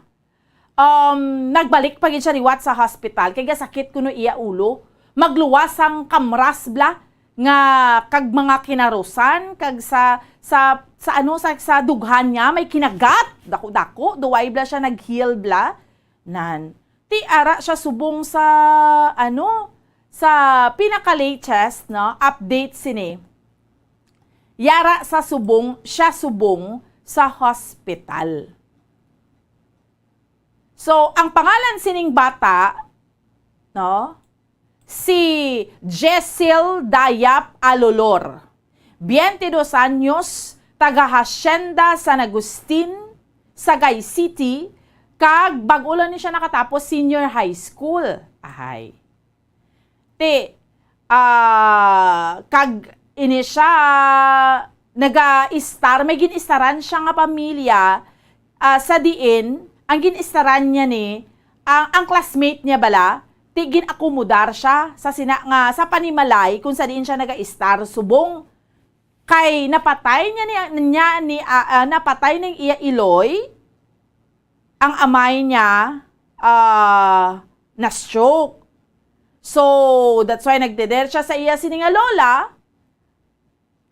Um, nagbalik pa gid siya liwat sa hospital kay gasakit kuno iya ulo. Magluwas ang kamras bla nga kag mga kinarusan kag sa, sa, sa ano, sa, sa dughan niya may kinagat, dako-dako, duway bla siya nag-heal bla. Nan, ti ara siya subong sa ano, sa pinaka-latest, no, update sini. Yara sa subong, siya subong sa hospital. So, ang pangalan sining bata, no, si Jessel Dayap Alolor, twenty-dos anyos, taga Hacienda San Agustin, Sagay City, kag bag-o lang ni siya nakatapos senior high school. Ahay. Ti, ah, kag ini siya naga-istar, may gin-istaran siya nga pamilya, ah, sa diin ang gin-istaran niya ni, ang, ang classmate niya bala, ti gin-akomodar siya sa sina nga, sa panimalay kung sa diin siya naga-istar subong kay napatay niya ni, niya ni, ah, ah, napatay ning iya iloy, ang amay niya, ah, na-stroke. So, that's why nagdeder siya sa iya sini nga lola.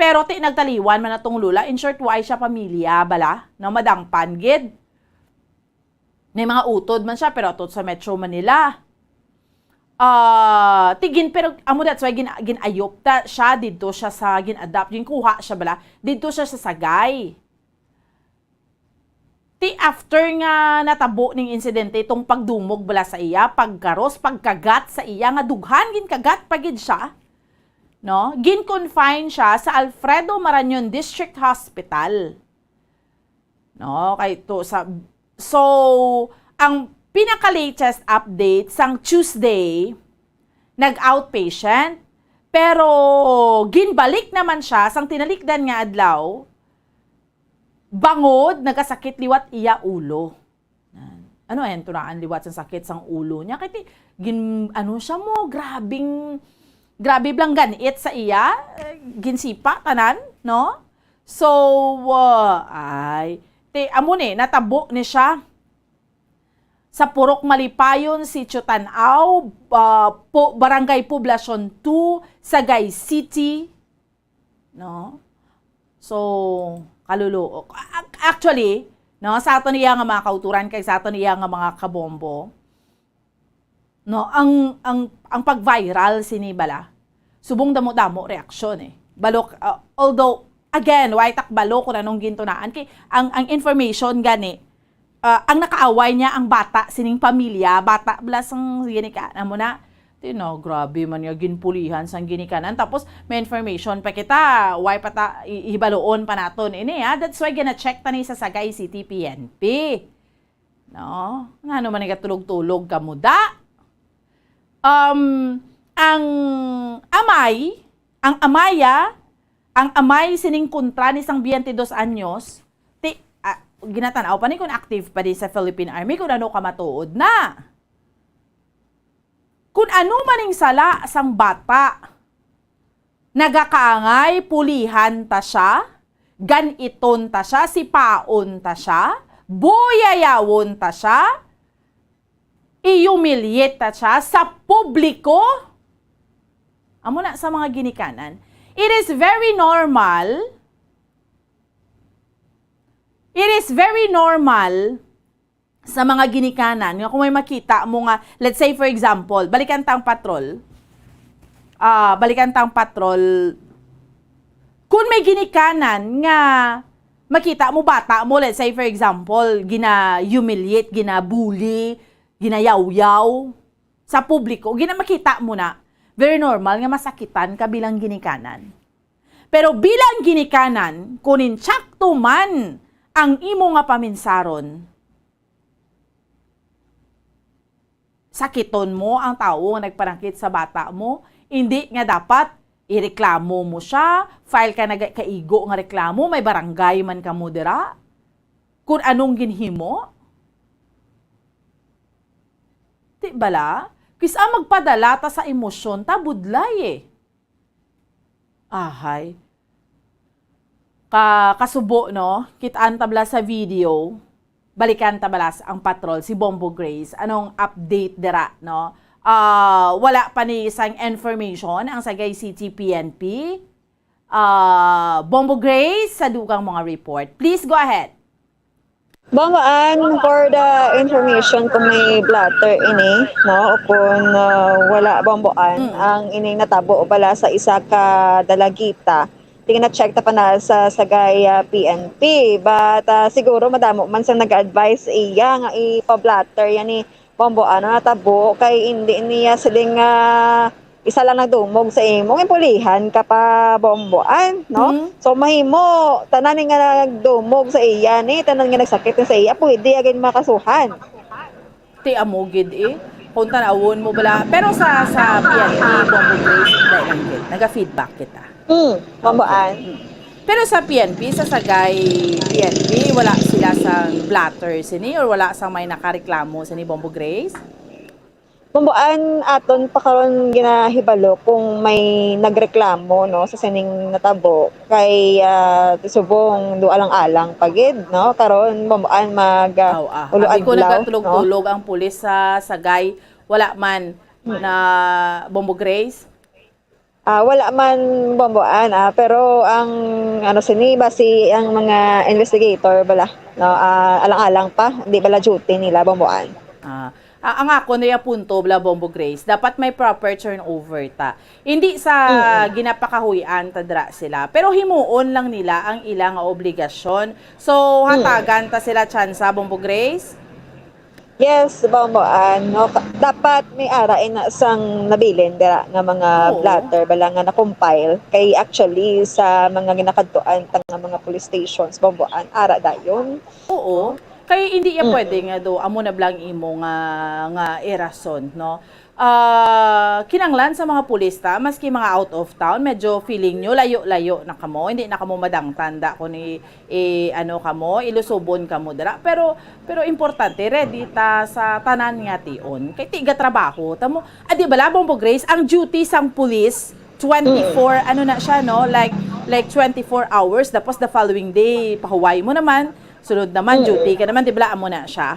Pero ti nagtaliwan man atong lola. In short, way siya pamilya bala, no, madangpan gid. May mga utod man siya, pero ato sa Metro Manila. Ah, ti gin-, pero amo, that's why gin-, gin-ayop ta siya didto siya sa gin-adopt, ginkuha siya bala, didto siya sa Sagay. Ti after nga natabo ning insidente, itong pagdumog bala sa iya, pagkaros, pagkagat sa iya, nga dughan ginkagat pa gid siya, no? Gin-confine siya sa Alfredo Marañon District Hospital. No, kay to sa, so, ang pinaka-latest update sang Tuesday, nag-outpatient, pero ginbalik naman siya sang tinalikdan nga adlaw, bangod nagasakit liwat iya ulo. Ano, ayan, tunaan liwat sa sakit sang ulo niya. Kay ti, gin, ano siya mo, grabing, grabe blang ganit sa iya, eh, ginsipa, tanan, no? So, uh, ay, ti, amo ni, natabo ni siya sa Purok Malipayon, Sitio Tan-aw, uh, po, Barangay Poblacion two, Sagay City, no? So, kaluluok. Ac-, actually, no, sa aton iya nga mga kauturan kag sa aton iya nga mga kabombo, no, ang, ang, ang pag-viral sini bala, subong damo-damo reaksyon eh. Balok, uh, although, again, way ta kabalo kung anong gintunaan. Kay ang, ang information gani, ah, ang nakaaway niya ang bata sining pamilya, bata bala sang ginikanan mo na. Ti no, grabe man nga ginpulihan sang ginikanan. Tapos may information pa kita, way pa ta, i-, ihibaloon pa naton ini, ha. That's why gina-check ta ni sa Sagay City P N P. No? Ngano man nagatulog-tulog ka muda? Um, ang amay, ang amaya, ang amay sining kontra ni sang twenty-dos anyos, ti, ah, ginatan-aw pa ni kung active pa di sa Philippine Army, kung ano ka matuod na. Kung ano man ning sala sang bata, Nagakaangay pulihan ta siya, gan-iton ta siya, sipaon ta siya, buyayawon ta siya, i-humiliate ta siya sa publiko. Amo na sa mga ginikanan. It is very normal. It is very normal sa mga ginikanan nga kung may makita mo nga, let's say, for example, balikan ta ang patrol. Ah, balikan ta ang patrol. Kung may ginikanan nga makita mo, bata mo, let's say, for example, gina-humiliate, gina-bully, ginayawyaw sa publiko, gina-, makita mo na, very normal nga masakitan ka bilang ginikanan. Pero bilang ginikanan, kung insakto man ang imo nga paminsaron, sakiton mo ang tawo nga nagpanakit sa bata mo, hindi nga dapat ireklamo mo siya, file ka nag-, kaigo nga reklamo, may barangay man kamo dira. Kung anong ginhimo? Di bala? Kis-a magpadala ta sa emosyon ta, budlay eh. Ahay. Ka-, kasubo, no? Kitaan ta bala sa video. Balikan ta bala s-, ang patrol, si Bombo Grace. Anong update dira, no? Ah, wala pa ni isang information ang Sagay City P N P. Ah, Bombo Grace, sa dugang mga report. Please go ahead. Bomboan, for the information, kung may blotter ini, no, o kung, ah, wala, Bomboan, Mm. ang ining natabo bala sa isa ka dalagita, tingin na check ta pa na sa Sagay, ah, P N P. But, ah, siguro madamo man sang nag-advise iya nga ipa-blotter yan ni Bomboan, ano natabo, kay hindi niya siling, ah, isa lang nagdumog sa imo, nga pulihan ka pa, Bomboan, no? Mm. So, mahimo, tanan nga nagdumog sa iya ni, tanan nga nagsakit sa iya, pwede agad makasuhan. Ti amo gid eh. Kung tanawon mo bala, pero sa, sa P N P, Bombo Grace, dahil lang gid, naga-feedback kita. Mm, Bomboan. Okay. Mm. Pero sa P N P, sa Sagay P N P, wala sila sang blotter sini or wala sang may nakareklamo sini, Bombo Grace? Bomboan, aton pa karon ginahibalo kung may nagreklamo, no, sa sining natabo kay, ah, subong do alang-alang pa gid, no? Karon, Bomboan, mag, ah, Aw, ah. ulo Abi ko adlaw, no? Nagatulog-tulog ang pulis sa Sagay. Wala man Mm. na Bombo Grace. Ah, wala man, Bomboan, ah, pero ang, ano, sini, basi ang mga investigator bala, no, ah, alang-alang pa, di bala duty nila, Bomboan. Ah, ah, ang ako na punto bala, Bombo Grace, dapat may proper turnover ta. Hindi sa Mm. ginapakahuy-an ta dira sila, pero himuon lang nila ang ila nga obligasyon. So, Mm. hatagan ta sila tsansa, Bombo Grace? Yes, Bomboan, no? Ka-, dapat may ara ina sang nabilin dira nga mga Oo. blotter bala nga na-compile. Kay actually, sa mga ginakadtuan ta nga mga police stations, Bomboan, ara dayon. Oo. Kay hindi ya Mm. pwede nga do, amo na bala ang imo nga, nga irason, no? Ah, kinanglan sa mga pulis ta, maski mga out of town, medyo feeling nyo, layo-layo na kamo, hindi na kamo madangtan da kung i-, i-, ano kamo, ilusubon kamo dira. Pero, pero importante, ready ta sa tanan nga tion. Kay tiga trabaho, tamo, ah, di bala, Bombo Grace, ang duty sang pulis, twenty-four, Mm. ano na siya, no? Like, like twenty-four hours, tapos the following day, pahuway mo naman, sunod naman, Mm. duty ka naman, di bala, amo na siya.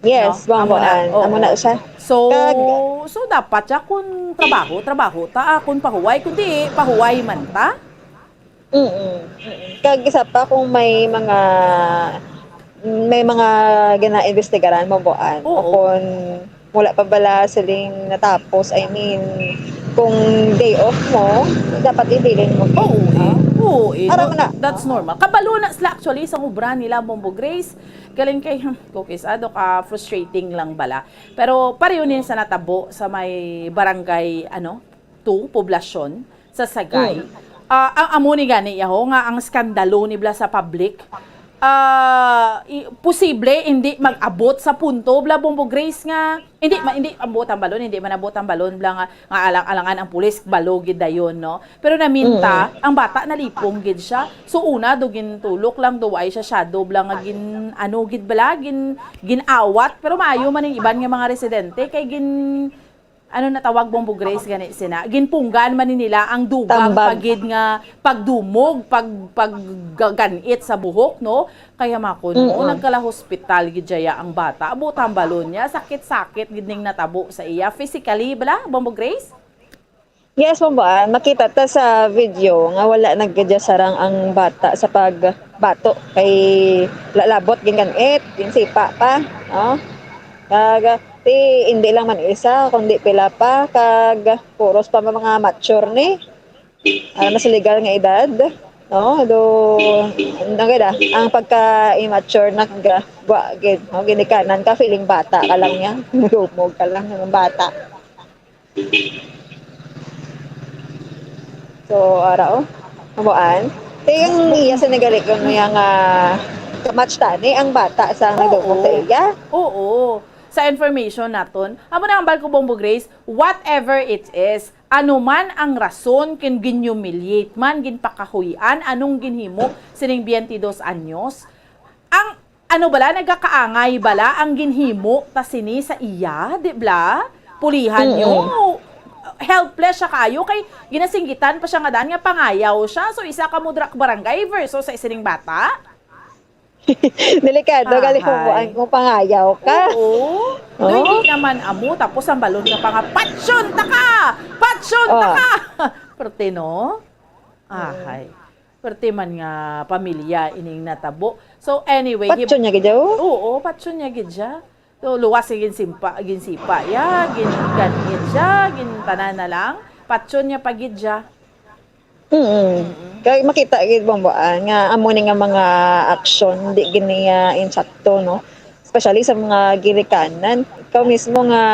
Yes, No? Amo na. Bomboan. Oo. Amo na siya. So, Kag so dapat siya kung trabaho, trabaho ta, ah, kung pahuway, kung di, pahuway man ta. Mm-mm. Mm-mm. Kag isa pa, kung may mga, may mga gina-investigaran, Bomboan, o Oo. kung wala pa bala siling natapos, I mean, kung day off mo, dapat ibilin mo. Oo, eh. Ah. Oo, eh. Aram No, na. That's normal. Kabalo na sila actually sa obra nila, Bombo Grace. Galing kay, hmm, Cookies, ado ka frustrating lang bala. Pero pareho niya sa natabo sa may barangay, ano, two, poblasyon, sa Sagay. Mm. Ah, ang amo ni gani, yaho, nga ang skandalo ni bala sa public, ah, i-, posible hindi mag-abot sa punto, bala, Bombo Grace, nga, hindi, ma-, hindi abot ang balon, hindi man abot ang balon, bala, nga, nga alang-alangan ang pulis, balo gid dayon, no? Pero naminta, Mm. ang bata nalipong gid siya. So, una, do gintulok lang, do, ay siya, shadow, bala, nga gin-, ano, gid, bala, gin-, gin-awat. Pero maayo man ang iban nga mga residente, kay gin-, ano na tawag, Bombo Grace, gani sina? Ginpunggan man ni nila ang dugang Tambag. Pagid nga pagdumog, pag, pagganit sa buhok, no? Kaya makon mo, Mm-mm. Nagkala hospital gid siya ang bata. Abo tambalon niya, sakit-sakit gid ning natabo sa iya. Physically, bala, Bombo Grace? Yes, Bombo Ann. Makita ta sa video nga wala na gid sarang ang bata sa pagbato kay lalabot, ginganit, ginsipa pa, no? Kag, ti, hindi lang man isa, kundi pila pa, kag puros pa mga mature ni, ah, mas legal nga edad, no? Do, ang, ang pagka-immature na ga-, gwa-, gid, no? Ginikanan ka, feeling bata ka lang niya. Lumog ka lang ng bata. So, ara, oh. Hamuan. Kaya yung iya sa nagalikon mo yung, ah, kamatch tani, ang bata sa nagdukong sa Oo. Iya. Oo. Sa information naton, amo na ang balko, Bombo Grace, whatever it is, ano man ang rason, kin ginhumiliate man, ginpakahuy-an, anong ginhimo sining twenty-dos anyos, ang ano bala, nagakaangay bala ang ginhimo ta sini sa iya, di bala? Pulihan niyo. Mm-mm. Helpless siya kaayo kay ginasinggitan pa siya nga daan nga pangayaw siya. So, isa ka mudrak barangay versus sa isining bata? Delikado, Ahay. Gali mo kung pangayaw ka. Oo. Oh? Do, hindi naman amo. Tapos ang balon nga pa nga, "Patsyon ta ka! Patsyon ta Oh. ka!" Perte, no? Mm. Ahay. Perte man nga pamilya ining natabo. So, anyway, hib- Patyon niya gid siya, oh? Oo, patyon niya gid siya. So, luwas nga ginsimpa, ginsipa ya, ginganit siya, gintanan na lang. Patyon niya pa gid siya. Mm. Mm-mm. Kay makita gid, Bombo Ann, nga amo ni nga mga aksyon, di gid niya insakto, no? Especially sa mga ginikanan. Ikaw mismo nga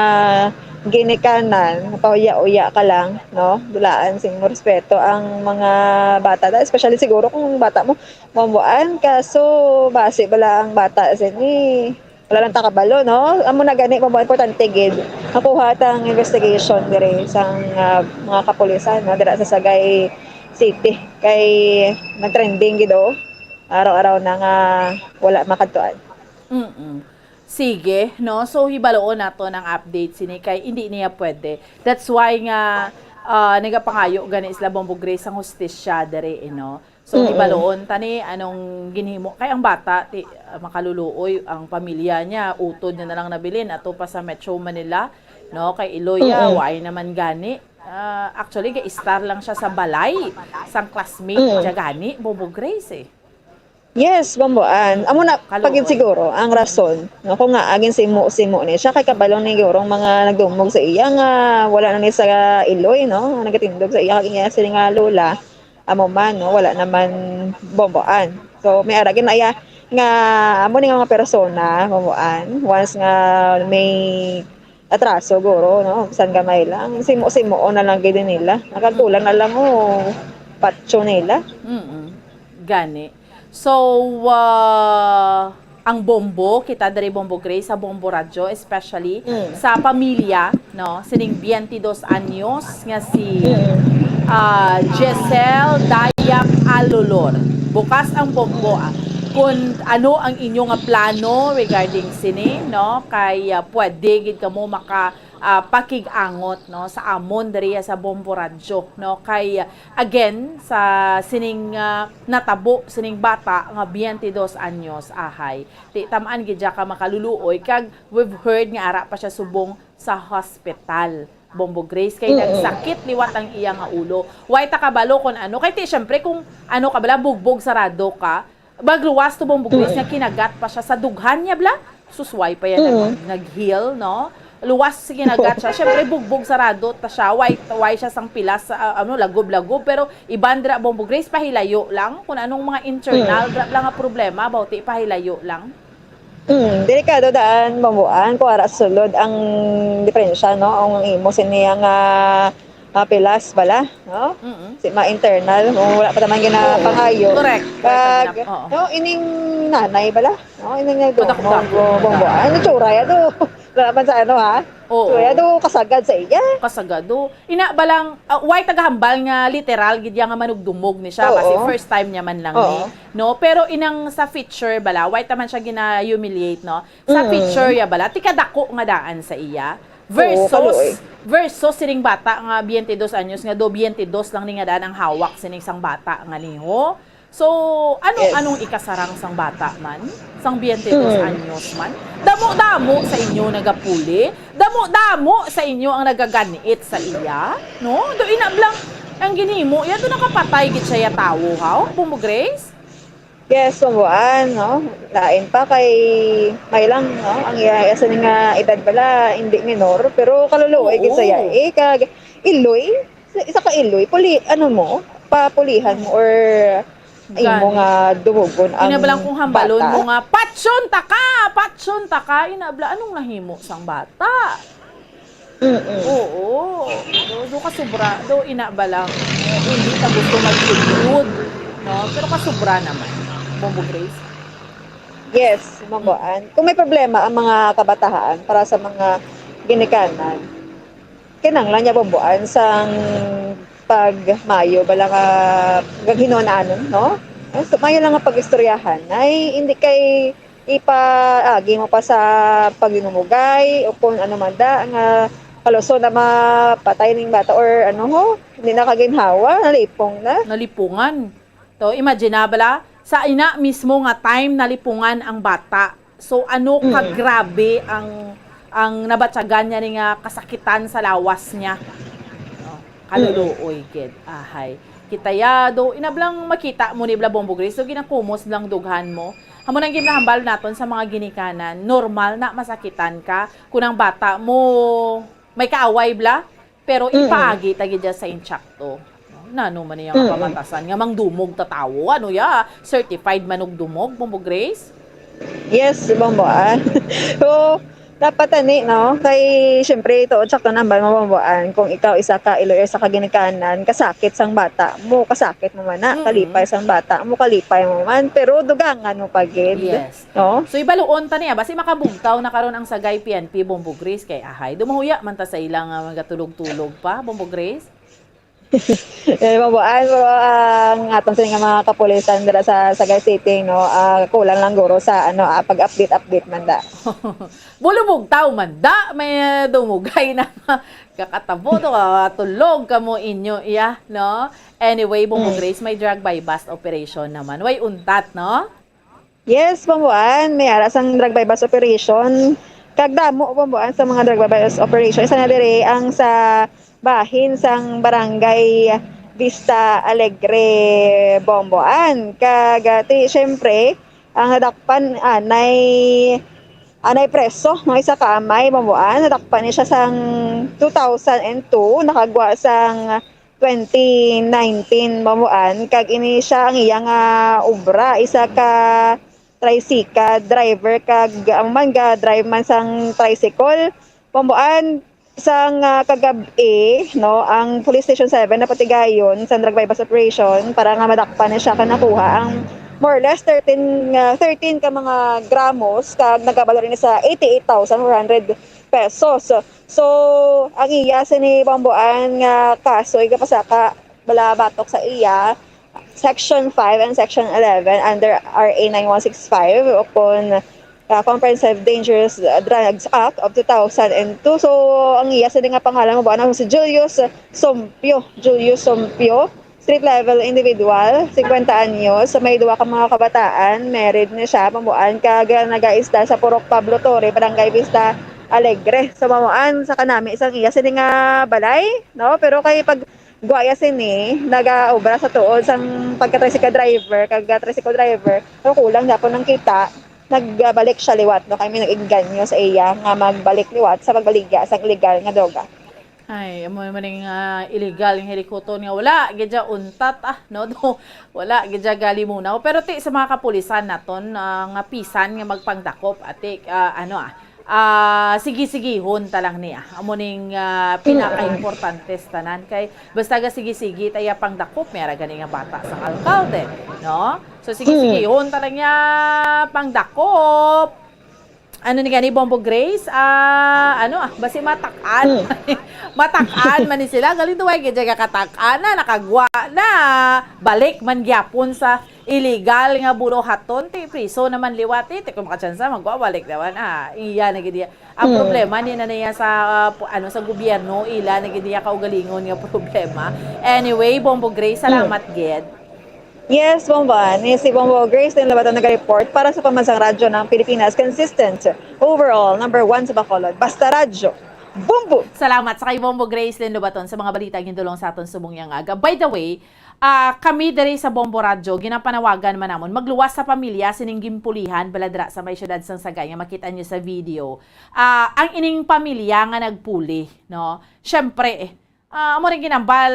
ginikanan, pauya-uya ka lang, no? Dulaan sing mo respeto ang mga bata, especially siguro kung bata mo, Bombo Ann. Kaso, basi bala ang bata sini, wala lang ta kabalo, no? Amo na gani, Bombo Ann, importante gid makuha tang investigation diri sang, ah, mga kapulisan, no? Dira sa Sagay City. Kay nag-trending gid, oh. Araw-araw na nga wala makadtuan. Mm-mm. Sige, no? So, hibaloon naton ang update sini kay hindi niya pwede. That's why nga, ah, nagapangayo gani sila, Bombo Grace, sang hustisya diri, eh, no? So, Mm-mm. Hibaloon ta ni anong ginhimo. Kay ang bata, ti, ah, makaluluoy, ang pamilya niya, utod niya na lang nabilin, ato pa sa Metro Manila, no? Kay Iloy, ah, Mm-mm. Waay naman gani. Ah, actually, ga-star lang siya sa balay, sang classmate, Mm. Siya gani, Bombo Grace, eh. Yes, Bombo Ann. Amo na, Kaluoy. Pagid siguro, ang rason, no, kung nga agin simo-simo ni siya, kay kabalo ni siguro ang mga nagdumog sa iya nga wala na ni sa Iloy, no, nga nagatindog sa iya, kag iya sila nga lola, amo man, no, wala naman, Bombo Ann. So, may ara gid na iya nga, amo ni nga mga persona, Bombo Ann, once nga may atraso, guro, no? Bisan gamay lang. Simo-simo na lang gid nila. Nakagkulang na lang, oh, patso nila. Mm-mm. Gani. So, ah, ang Bombo, kita diri, Bombo Grace, sa Bombo Radyo, especially Mm. sa pamilya, no, sining twenty-dos anyos nga si, Mm. ah, Giselle Dayak Alolor. Bukas ang Bombo, ah. Kung ano ang inyo nga plano regarding sini, no, kay, ah, pwede gid kamo maka, ah, pakig-angot, no, sa amon diri sa Bombo Radyo, no, kay, ah, again, sa sining, ah, natabo sining bata nga twenty-dos anyos, ahay. Ti, tam-an gid siya ka makaluluoy, kag we've heard nga ara pa siya subong sa hospital, Bombo Grace, kay Mm-mm. nagsakit liwat ang iya nga ulo. Way ta kabalo kung ano, kay ti, syempre, kung ano ka bala, bugbog sarado ka, magluwas to, Bombo Grace, Mm-mm. nga kinagat pa siya sa dughan niya bala. Sus, way pa yan Mm-mm. nag-, nag-heal, no? Luwas, sige, nagat siya. Siyempre, bugbog sarado ta siya. Way, way siya sang pilas, ah, ano, lagob-lagob. Pero iban dira, Bombo Grace, pahilayo lang. Kung anong mga internal, Mm. dira lang nga problema, bauti, pahilayo lang. Mm, delikado daan, Bombo Ann, kung ara sa sulod ang diferensya, no? Ang imo siniya nga, ah, pilas bala, no? Mm-mm. Si ma internal, kung wala pa naman ginapangayo. Oo. Correct. Correct. Kag, ang ginap-, oo. No, ining nanay bala, no? Ining nagdukmog, Padakdakon, Bombo Ann. Ano tsura yan, no? Wala naman sa ano, ha? Oo. So, yan, do, kasagad sa iya. Kasagad, do. Ina ba lang, ah, way tagahambal nga literal gid ya nga manugdumog ni siya, Oo. Kasi first time niya man lang Oo. ni, no? Pero inang sa feature bala, way ta man siya gina-humiliate, no? Sa Mm. feature ya bala, ti kadako nga daan sa iya. Oo, versus, kaluoy. Versus sining bata nga twenty-dos anyos, nga do twenty-dos lang ni nga daan ang hawak sining sang bata nga niho. So, ano, yes, anong ikasarang sang bata man? Sang twenty-dos, mm, anyos man? Damo-damo sa inyo nagapuli? Damo-damo sa inyo ang nagaganit sa iya? No? Do ina blang ang ginhimo iya, do nakapatay gid siya ya tawo, haw? Bombo Grace? Yes, subuan, no? Lain pa kay may lang, no? Ang iya, iya sini nga edad bala, hindi minor, pero kaluluoy gid sa iya. Oo. Eh, kag iloy, isa, isa ka iloy, puli, ano mo, papulihan mo or imo nga dumugon ang bata. Ina ba lang kung hambalon mo nga, "Patsyonta ka! Patsyonta ka!" Ina bala, anong nahimo sang bata? Mm-mm. Oo. Do, do ka sobra, do ina ba lang? Eh, hindi ka gusto mag-include, no? Pero ka sobra naman, Bombo Grace. Yes, Bombo Ann. Kung may problema ang mga kabataan para sa mga ginikanan, kinahanglan niya, Bombo Ann, sang pagmayo bala nga gaghinon-anon, no? Eh, so, mayo lang ang pag-istoryahan. Ay, hindi kay ipaagi mo pa sa paghinumugay o kung ano man da nga kaluso na mapatay ning bata or ano ho, hindi na kaginhawa, nalipong na. Nalipungan. To, imagine na bala, sa ina mismo nga time nalipungan ang bata. So, ano ka, mm, grabe ang, ang nabatyagan niya ni nga kasakitan sa lawas niya. Oh, kaluluoy gid. Ahay. Kita ya, do, ina bala lang makita mo ni bala Bombo Grace, so ginakumos bala lang dughan mo. Amo nang ginahambal naton sa mga ginikanan, normal na masakitan ka kung ang bata mo may kaaway bala, pero, mm, ipaagi ta gid dya sa insakto. Nano man iya nga, mm, pamatasan nga mangdumog ta tawo? Ano ya? Certified man og dumog, Bombo Grace? Yes, Bombo Ann. So, dapat ani, no? Kay, syempre, tuod sakto na ba, Bombo Ann, kung ikaw isa ka iloy, isa ka ginikanan, kasakit sang bata mo, kasakit mo man na, mm, kalipay sang bata mo, kalipay mo man, pero dugangan mo pa gid. Yes. No? So, ibaluon ta niya, basi makabugtaw na karon ang Sagay P N P, Bombo Grace, kay ahay, dumahuya man ta sa ila nga magatulog-tulog pa, Bombo Grace. Eh, Bombo Ann, pero ang aton sini nga mga kapulisan dira sa Sagay City, no, ah, kulang lang guro sa, ano, ah, pag-update-update man da. Bulubugtaw man da, may, ah, dumugay na kakatabo to, ah, tulog kamo inyo, iya, no? Anyway, Bombo, mm, Grace, may drug buy-bust operation naman. Way untat, no? Yes, Bombo Ann, may ara sang drug buy-bust operation. Kag damo, Bombo Ann, sa mga drug buy-bust operation. Isa na diri ang sa bahin sang Barangay Vista Alegre, Bombo Ann. Kag, ah, ti, syempre, ang nadakpan anay, anay preso, no, isa ka amay, Bombo Ann. Nadakpan ni siya sang two thousand and two, nakagwa sang twenty nineteen, Bombo Ann, kag ini siya ang iya nga obra, isa ka tricycle driver, kag amo man ga-drive man sang tricycle. Bombo Ann, sang, ah, kagab-i, no, ang Police Station seven na Patigayon sang drug buy-bust operation para nga madakpan na siya, kag nakuha ang more or less thirteen, ah, thirteen ka mga gramos, kag nagabalor ini sa eighty-eight thousand four hundred pesos. So, ang iya sini, Bombo Ann, nga kaso igapasaka bala batok sa iya, Section five and Section eleven under R A nine one six five o kon, ah, Comprehensive Dangerous Drugs Act of two thousand and two. So, ang iya sini nga pangalan, Bombo Ann, si Julius Sompio. Julius Sompio. Street level individual, singkwenta anyos, may duha ka mga kabataan, married na siya, Bombo Ann, kag nagaisda sa Purok Pablo Torre, Barangay Vista Alegre. So, Bombo Ann, sa kanami sang iya sini nga balay, no? Pero kay pag guwaya sini, nagaobra sa tuod sang pagka-tricycle driver, kag tricycle driver, so kulang gyapon ang kita, nagbalik siya liwat, no? Kay may nag-inganyo sa iya nga magbalik liwat sa pagbaligya sang illegal nga droga. Ay, amo man ning, ah, illegal nga hilikuton nga wala gid siya untat, ah, no? Do, wala gid siya galimunaw. Pero ti sa mga kapulisan naton, ah, nga pisan nga magpangdakop, ati, ah, ano, ah, ah, sige-sigihon ta lang niya. Amo ning, ah, pinakaimportante sa tanan kay basta ga sige-sige ta ya pangdakop, may ara gani nga bata sang alkalde, no? So sige-sigihon ta lang ya pangdakop. Ano ni gani, Bombo Grace? Ah, ano, ah, basi matak-an. Mm. Matak-an man ni sila. Galing duway gid ka katak-an na, nakagwa na. Balik man gyapon sa illegal nga bulohaton, ti priso naman liwat, eh, ti kung makatsansa, magwawalik naman, ah, iya na gid iya. Ang Hmm. problema, ni na niya sa, ah, pu-, ano, sa gobyerno, ila na gid iya kaugalingon nga problema. Anyway, Bombo Grace, Hmm. salamat gid. Yes, Bombo Ann. Ni si Bombo Grace Lynn Lobaton nag-report para sa Pambansang Radyo ng Pilipinas, consistent overall, number one sa Bacolod. Basta Radyo, Bombo! Salamat sa kay Bombo Grace Lynn Lobaton sa mga balita gindulong sa aton subong yang aga. By the way, ah, kami diri sa Bombo Radyo, ginapanawagan man namon, magluwas sa pamilya sining ginpulihan, baladra sa may siyudad sang Sagay nga makita niyo sa video. Ah, ang ining pamilya nga nagpuli, no? Syempre, eh, ah, amo rin ginambal,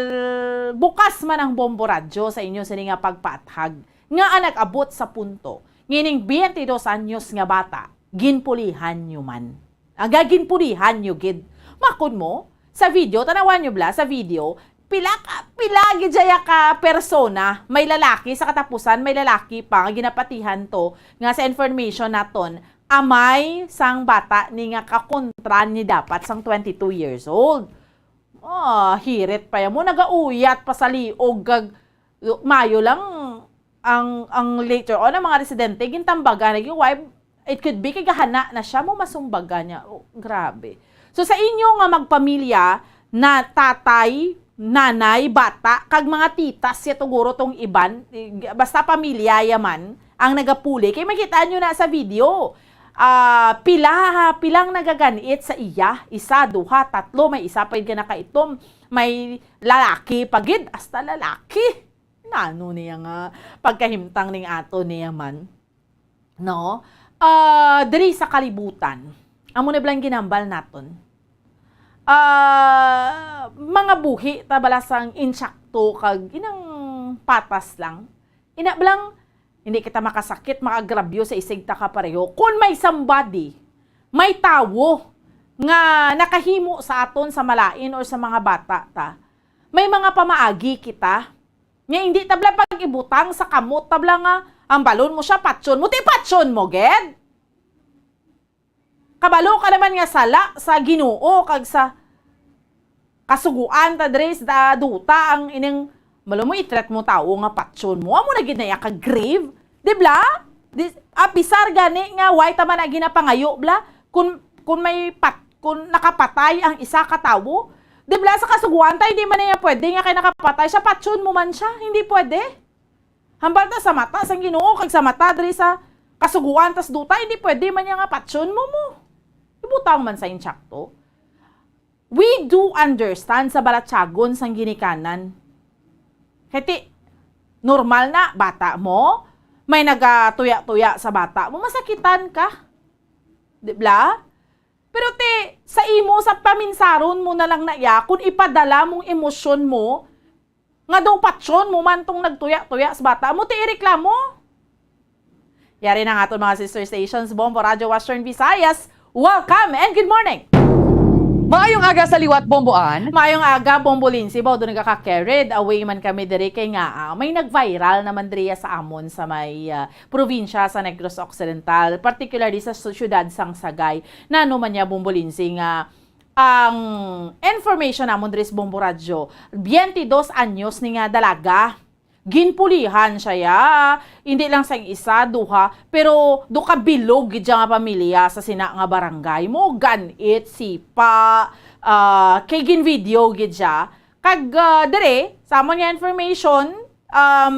bukas man ang Bombo Radyo sa inyo sini nga pagpaathag nga ang nag-abot sa punto, ngining twenty-dos anyos nga bata, ginpulihan nyo man. Aga, ginpulihan nyo gid. Makon mo, sa video, tanawan nyo bla, sa video, pila ka, pila gid siya ka persona, may lalaki sa katapusan, may lalaki pa nga ginapatihan to, nga sa information naton, amay sang bata ni nga kakontra ni dapat sang twenty-two years old. Ah, hirit pa yan mo, nagauyat pa sa liog, kag mayo lang ang, ang later on, ang mga residente, gintambagan na yung wife, it could be kay gahana na siya mo masumbagan niya. Oh, grabe. So, sa inyo nga magpamilya na tatay, nanay, bata, kag mga titas, siya tuguro tong iban, eh, basta pamilya yaman, ang nagapuli. Kay makita nyo na sa video, ah, pila, pilang nagaganit sa iya, isa, duha, tatlo, may isa pa yung nakaitom, may lalaki pa gid, hasta lalaki. Nano niya nga pagkahimtang ning ato niya man? No? Ah, diri sa kalibutan, amo na blang ginambal naton. Ah, mga buhi ta bala sang insakto kag inang patas lang. Ina blang, hindi kita makasakit, makagrabyo sa isig ta kapareho. Kung may somebody, may tawo nga nakahimo sa aton sa malain or sa mga bata ta, may mga pamaagi kita. Nya, hindi tabla pag-ibutang sa kamot tabla nga, ang balon mo siya, patyon mo, ti patyon mo, gid? Kabalo ka naman nga sala sa Ginoo kag sa kasuguan ta diri sa duta ang ining, malo mo, i-threat mo tawo nga patyon mo. Amo na gid na iya ka grave, di bla? Di, ah, bisar gani nga way ta man na ginapangayo, bla? Kun, kun may pat-, kun nakapatay ang isa ka tawo, di bla, sa kasuguan ta, hindi man niya pwede nga kay nakapatay siya, patyon mo man siya. Hindi pwede. Hambal ta sa mata sang Ginoo kag sa mata diri sa kasuguan tas duta, hindi pwede man niya nga patyon mo mo. Ibutang man sa insakto. We do understand sa balatyagon sang ginikanan. Kay ti, normal na, bata mo, may nagatuya-tuya sa bata mo, masakitan ka. Di bla? Pero ti, sa imo, sa paminsaron mo na lang na iya, kung ipadala mong emosyon mo, nga daw patyon mo man tong nagtuya-tuya sa bata mo, ti ireklamo. Yari na nga aton mga sister stations, Bombo Radyo Western Visayas. Welcome and good morning! Maayong aga sa liwat, Bombo Ann. Maayong aga, Bombo Lindsay. Baw doon nagaka-carried away man kami diri kay nga, ah, may nag-viral naman diri sa amon sa may, ah, probinsya sa Negros Occidental, particularly sa su-, siyudad sang Sagay. Nano man niya, Bombo Lindsay, nga ang information namon diri sa Bombo Radyo, twenty-dos anyos ni nga dalaga. Ginpulihan siya, ya. Hindi lang sang isa, duha, pero do ka bilog gid siya nga pamilya sa sina nga barangay. Mo ganit, sipa, ah, kay gin-video gid siya. Kag, ah, diri, sa amon nga information, um,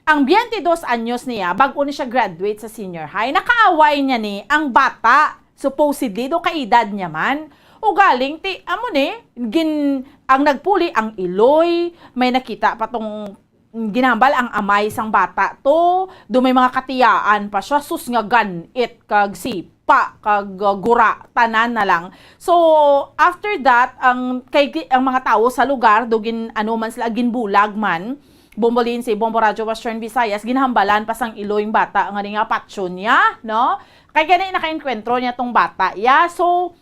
ang twenty-dos anyos niya, bag-o ni siya graduate sa senior high, nakaaway niya ni ang bata, supposedly, do kaedad niya man. Ugaling, ti, amo ni, gin, ang nagpuli, ang iloy, may nakita pa tong ginambal ang amay sang bata to, do may mga katiyaan pa siya, sus nga ganit kag sipa kag, uh, gura, tanan na lang. So, after that, ang, kay, ang mga tawo sa lugar, do gin, ano man sila, ginbulag man, Bombo Lindsay, Bombo Radyo Western Visayas, ginhambalan pa sang iloy ang bata nga ni nga patyon niya, no? Kay gani nakaengkwentro niya tong bata, ya. So,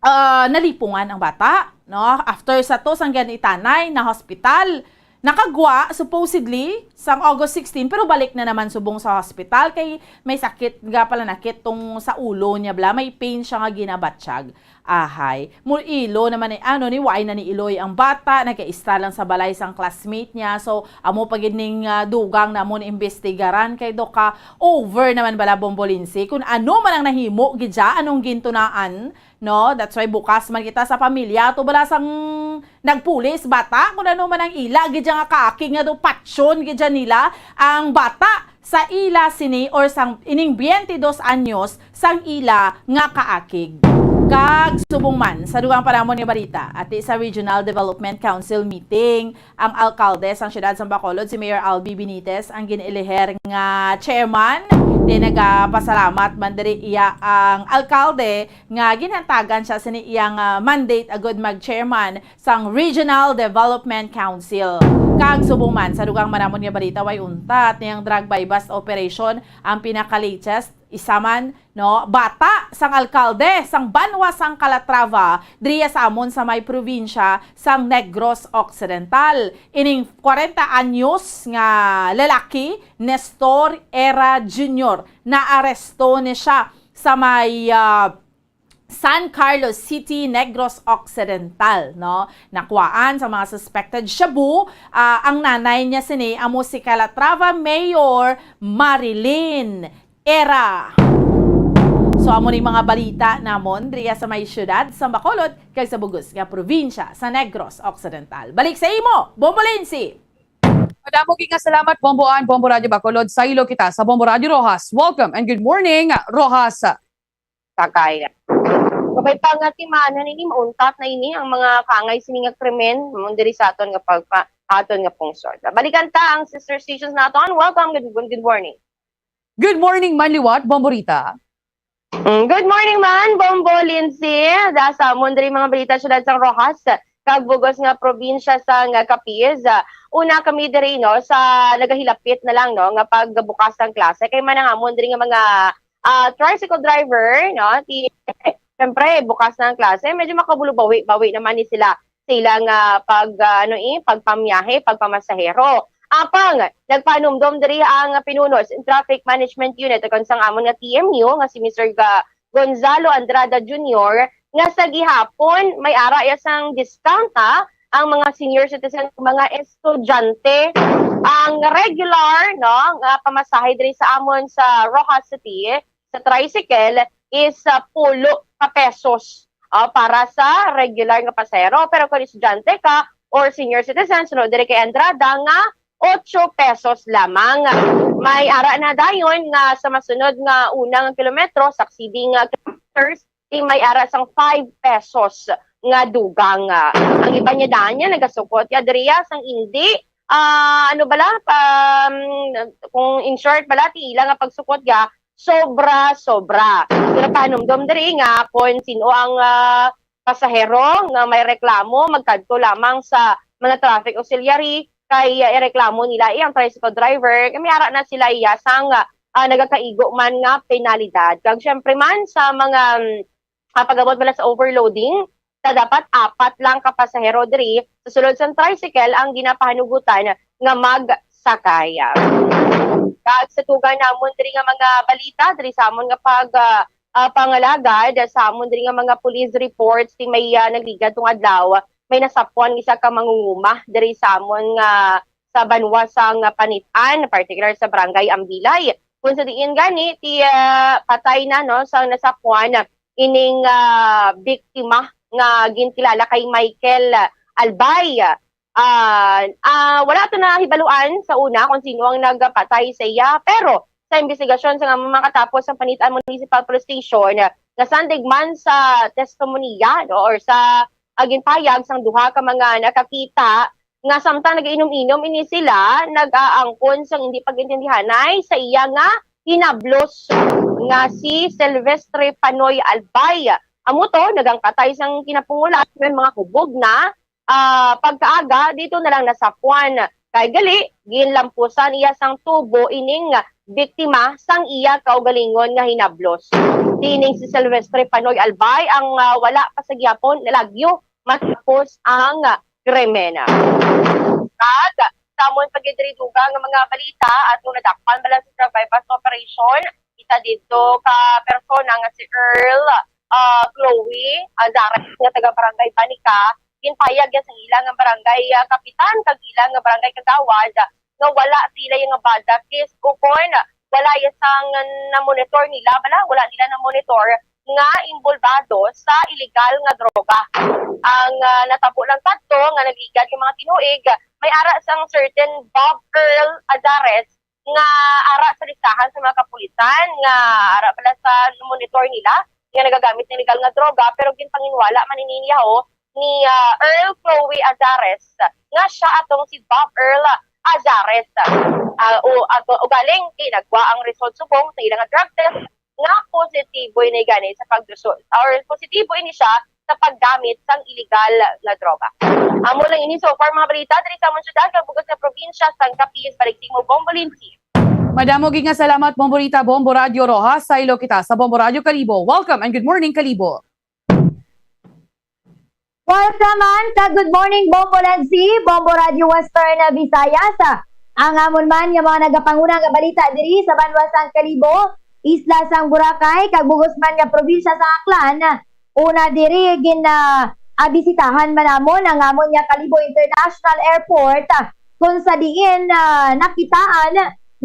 ah, nalipungan ang bata, no? After sa to, sang gani itanay na hospital, Nakagwa, supposedly, sang August sixteen, pero balik na naman subong sa hospital kay may sakit nga pala nakit tong sa ulo niya bala, may pain siya nga ginabatyag. Ahay, mo ilo naman ni ano ni, waay na ni iloy ang bata, nagaistra lang sa balay sang classmate niya. So, amo pa gid ning, ah, dugang namo ni imbestigaran kay do ka over naman bala, Bombolinsi, kung ano man ang nahimo gid siya, anong gintunaan, no? That's why bukas man kita sa pamilya, to bala sang nagpulis, bata, kung ano man ang ila gid siya nga kaakig nga do patyon gid siya nila ang bata sa ila sini or sang ining twenty-dos anyos sang ila nga kaakig. Kag subong man sa dugang pa namon nga balita, ati sa Regional Development Council meeting, ang alkalde sang siyudad sang Bacolod, si Mayor Albi Benitez, ang gin-eleher nga chairman. Di nagapasalamat man diri iya ang alkalde nga ginhantagan siya sini iyang, ah, mandate agud mag-chairman sang Regional Development Council. Kag subong man sa dugang man namon nga balita, way untat niyang drug buy-bust operation ang pinaka-latest. Isa man, no, bata sang alkalde sang banwa sang Calatrava, diriya sa amon sa may probinsya sang Negros Occidental. Ining kwarenta anyos nga lalaki, Nestor Era Junior, naaresto ni siya sa may, ah, San Carlos City, Negros Occidental, no? Nakuhaan sa mga suspected shabu, ah, ang nanay niya sini amo si Calatrava Mayor Marilyn Era. So, amo ni mga balita namon diriya sa may siyudad sa Bacolod kag sa bug-os nga probinsya sa Negros Occidental. Balik sa imo, Bombolinsi! Madamo gid nga salamat, Bombo Ann, Bombo Radyo Bacolod. Saylo kita sa Bombo Radyo Roxas. Welcome and good morning, Roxas. Sakay. Kabay pa nga timana nini, mauntat na ini ang mga kaangay sini nga krimen, mo diri sa aton nga pagpa-, aton nga pungsod. Balikan ta ang sister stations naton. Welcome, good, good morning. Good morning man liwat, Bombo Rita. Mm, good morning man, Bombo Lindsay. Da sa amon diri mga balita, siyudad sang Roxas, kag bug-os nga probinsya sang Capiz. Ah, una kami diri, no, sa nagahilapit na lang, no, nga pagbukas sang klase. Kay manang amon diri nga mga, ah, tricycle driver, no, ti-, siyempre, bukas na ang klase, medyo makabulo bawi-bawi naman ni sila sa ila nga pag, ah, ano, eh, pagpamiyahe, pagpamasahero. Apang nagpanumdom diri ang pinuno sa Traffic Management Unit, ukon sang amon nga T M U, nga si Mister Ga-, Gonzalo Andrada Junior, nga sa gihapon may ara iya sang discount, ha, ang mga senior citizen, mga estudyante. Ang regular, no, nga pamasahe diri sa amon sa Roxas City sa tricycle is, ah, pulo ka pesos, ah, para sa regular nga pasahero. Pero kung estudyante ka or senior citizen, sunod diri kay Andrada, nga ocho pesos lamang. May ara na dayon nga sa masunod nga unang kilometro, succeeding, ah, kilometers, di may ara sang five pesos nga dugang. Ang iba niya daan niya, nagasukot ya diriya sang indi, ah, ano bala, pa, um, kung in short bala, ti ila nga pagsukot ya, sobra-sobra. Pero panumdom diri nga kung sino ang, ah, pasahero nga may reklamo, magkadto lamang sa mga traffic auxiliary, kay, ah, ireklamo nila, eh, ang tricycle driver, kay may ara na sila iya sang, ah, nagakaigo man nga penalidad. Kag syempre man sa mga, mm, ah, pag-abot bala sa overloading, sa dapat apat lang ka pasahero diri, sa sulod sang tricycle ang ginapahanugutan nga magsakay. Kag sa tugang namon diri nga mga balita, diri sa amon nga pag, ah, ah, pangalagad, sa amon diri nga mga police reports, ti may, ah, nagligad tong adlaw, may nasapwan isa ka mangunguma diri sa amon nga, sa banwa sang Panitan, particular sa Barangay Ambilay. Kung sa diin gani, ti, ah, patay na, no, sa nasapwan ining, ah, biktima nga ginkilala kay Michael Albay. Ah, ah, wala to nahibaluan sa una kung sino ang nagpatay sa iya, pero sa imbestigasyon sa mga katapos sa Panitan Municipal Police Station, nasandig man sa testimonya, no, or sa, ah, ginpahayag sang duha ka mga nakakita nga samtang nag-inom-inom ini sila, nag-aangkon sang hindi pag-intindihanay sa iya nga hinablos nga si Silvestre Panoy Albay. Amo to, nagangkatay sang kinapungulan, may mga hubog na, ah, pagkaaga, dito na lang nasapwan. Kay gali, ginlampusan iya sang tubo ining biktima sang iya kaugalingon nga hinablos. Sining si Silvestre Panoy Albay ang, ah, wala pa sa gihapon nalagyo matapos ang krimen. Kag sa amon pa gid diri dugang nga mga balita, ato nadakpan bala sa drug buy-bust operation, isa didto ka persona nga si Earl, ah, Chloe Azares nga taga Barangay Banica, ginpahayag niya sa ila nga barangay, ah, kapitan kag ila nga barangay kagawad nga wala sila nga bad actors ukon wala ya sang namonitor nila, bala, wala nila namonitor nga involbado sa iligal nga droga. Ang, ah, natabo lang kadto nga nagligad nga mga tinuig, may ara sang certain Bob Earl Azares nga ara sa listahan sa mga kapulisan nga ara pala sa monitor nila nga nagagamit ng illegal nga droga, pero ginpanginwala man ini niya ho ni, ah, Earl Chloe Azares nga siya atong si Bob Earl Azares. Ah, o, ato, ugaling, eh, nagwa ang result subong sa ilang drug test nga positibo ini gani sa pagduso, or positibo ini siya sa paggamit sang illegal nga droga. Amo lang ini so far mga balita diri sa amon syudad kag bug-os nga probinsya sang Capiz. Balik sa imo, Bombo Lindsay. Madamo gid nga salamat, Bombo Rita, Bombo Radyo Rojas. Saylo kita sa Bombo Radyo Kalibo. Welcome and good morning, Kalibo. Welcome man, kag good morning, Bombo Lansi, Bombo Radyo Western Visayas. Ang amon man nga mga nagapanguna nga balita diri sa banwa sang Kalibo, isla sang Boracay, kag bug-os man nga probinsya sang Aklan. Una diri, gin, ah, abisitahan man namon ang amon nga Kalibo International Airport, ah, kung sa diin, ah, nakitaan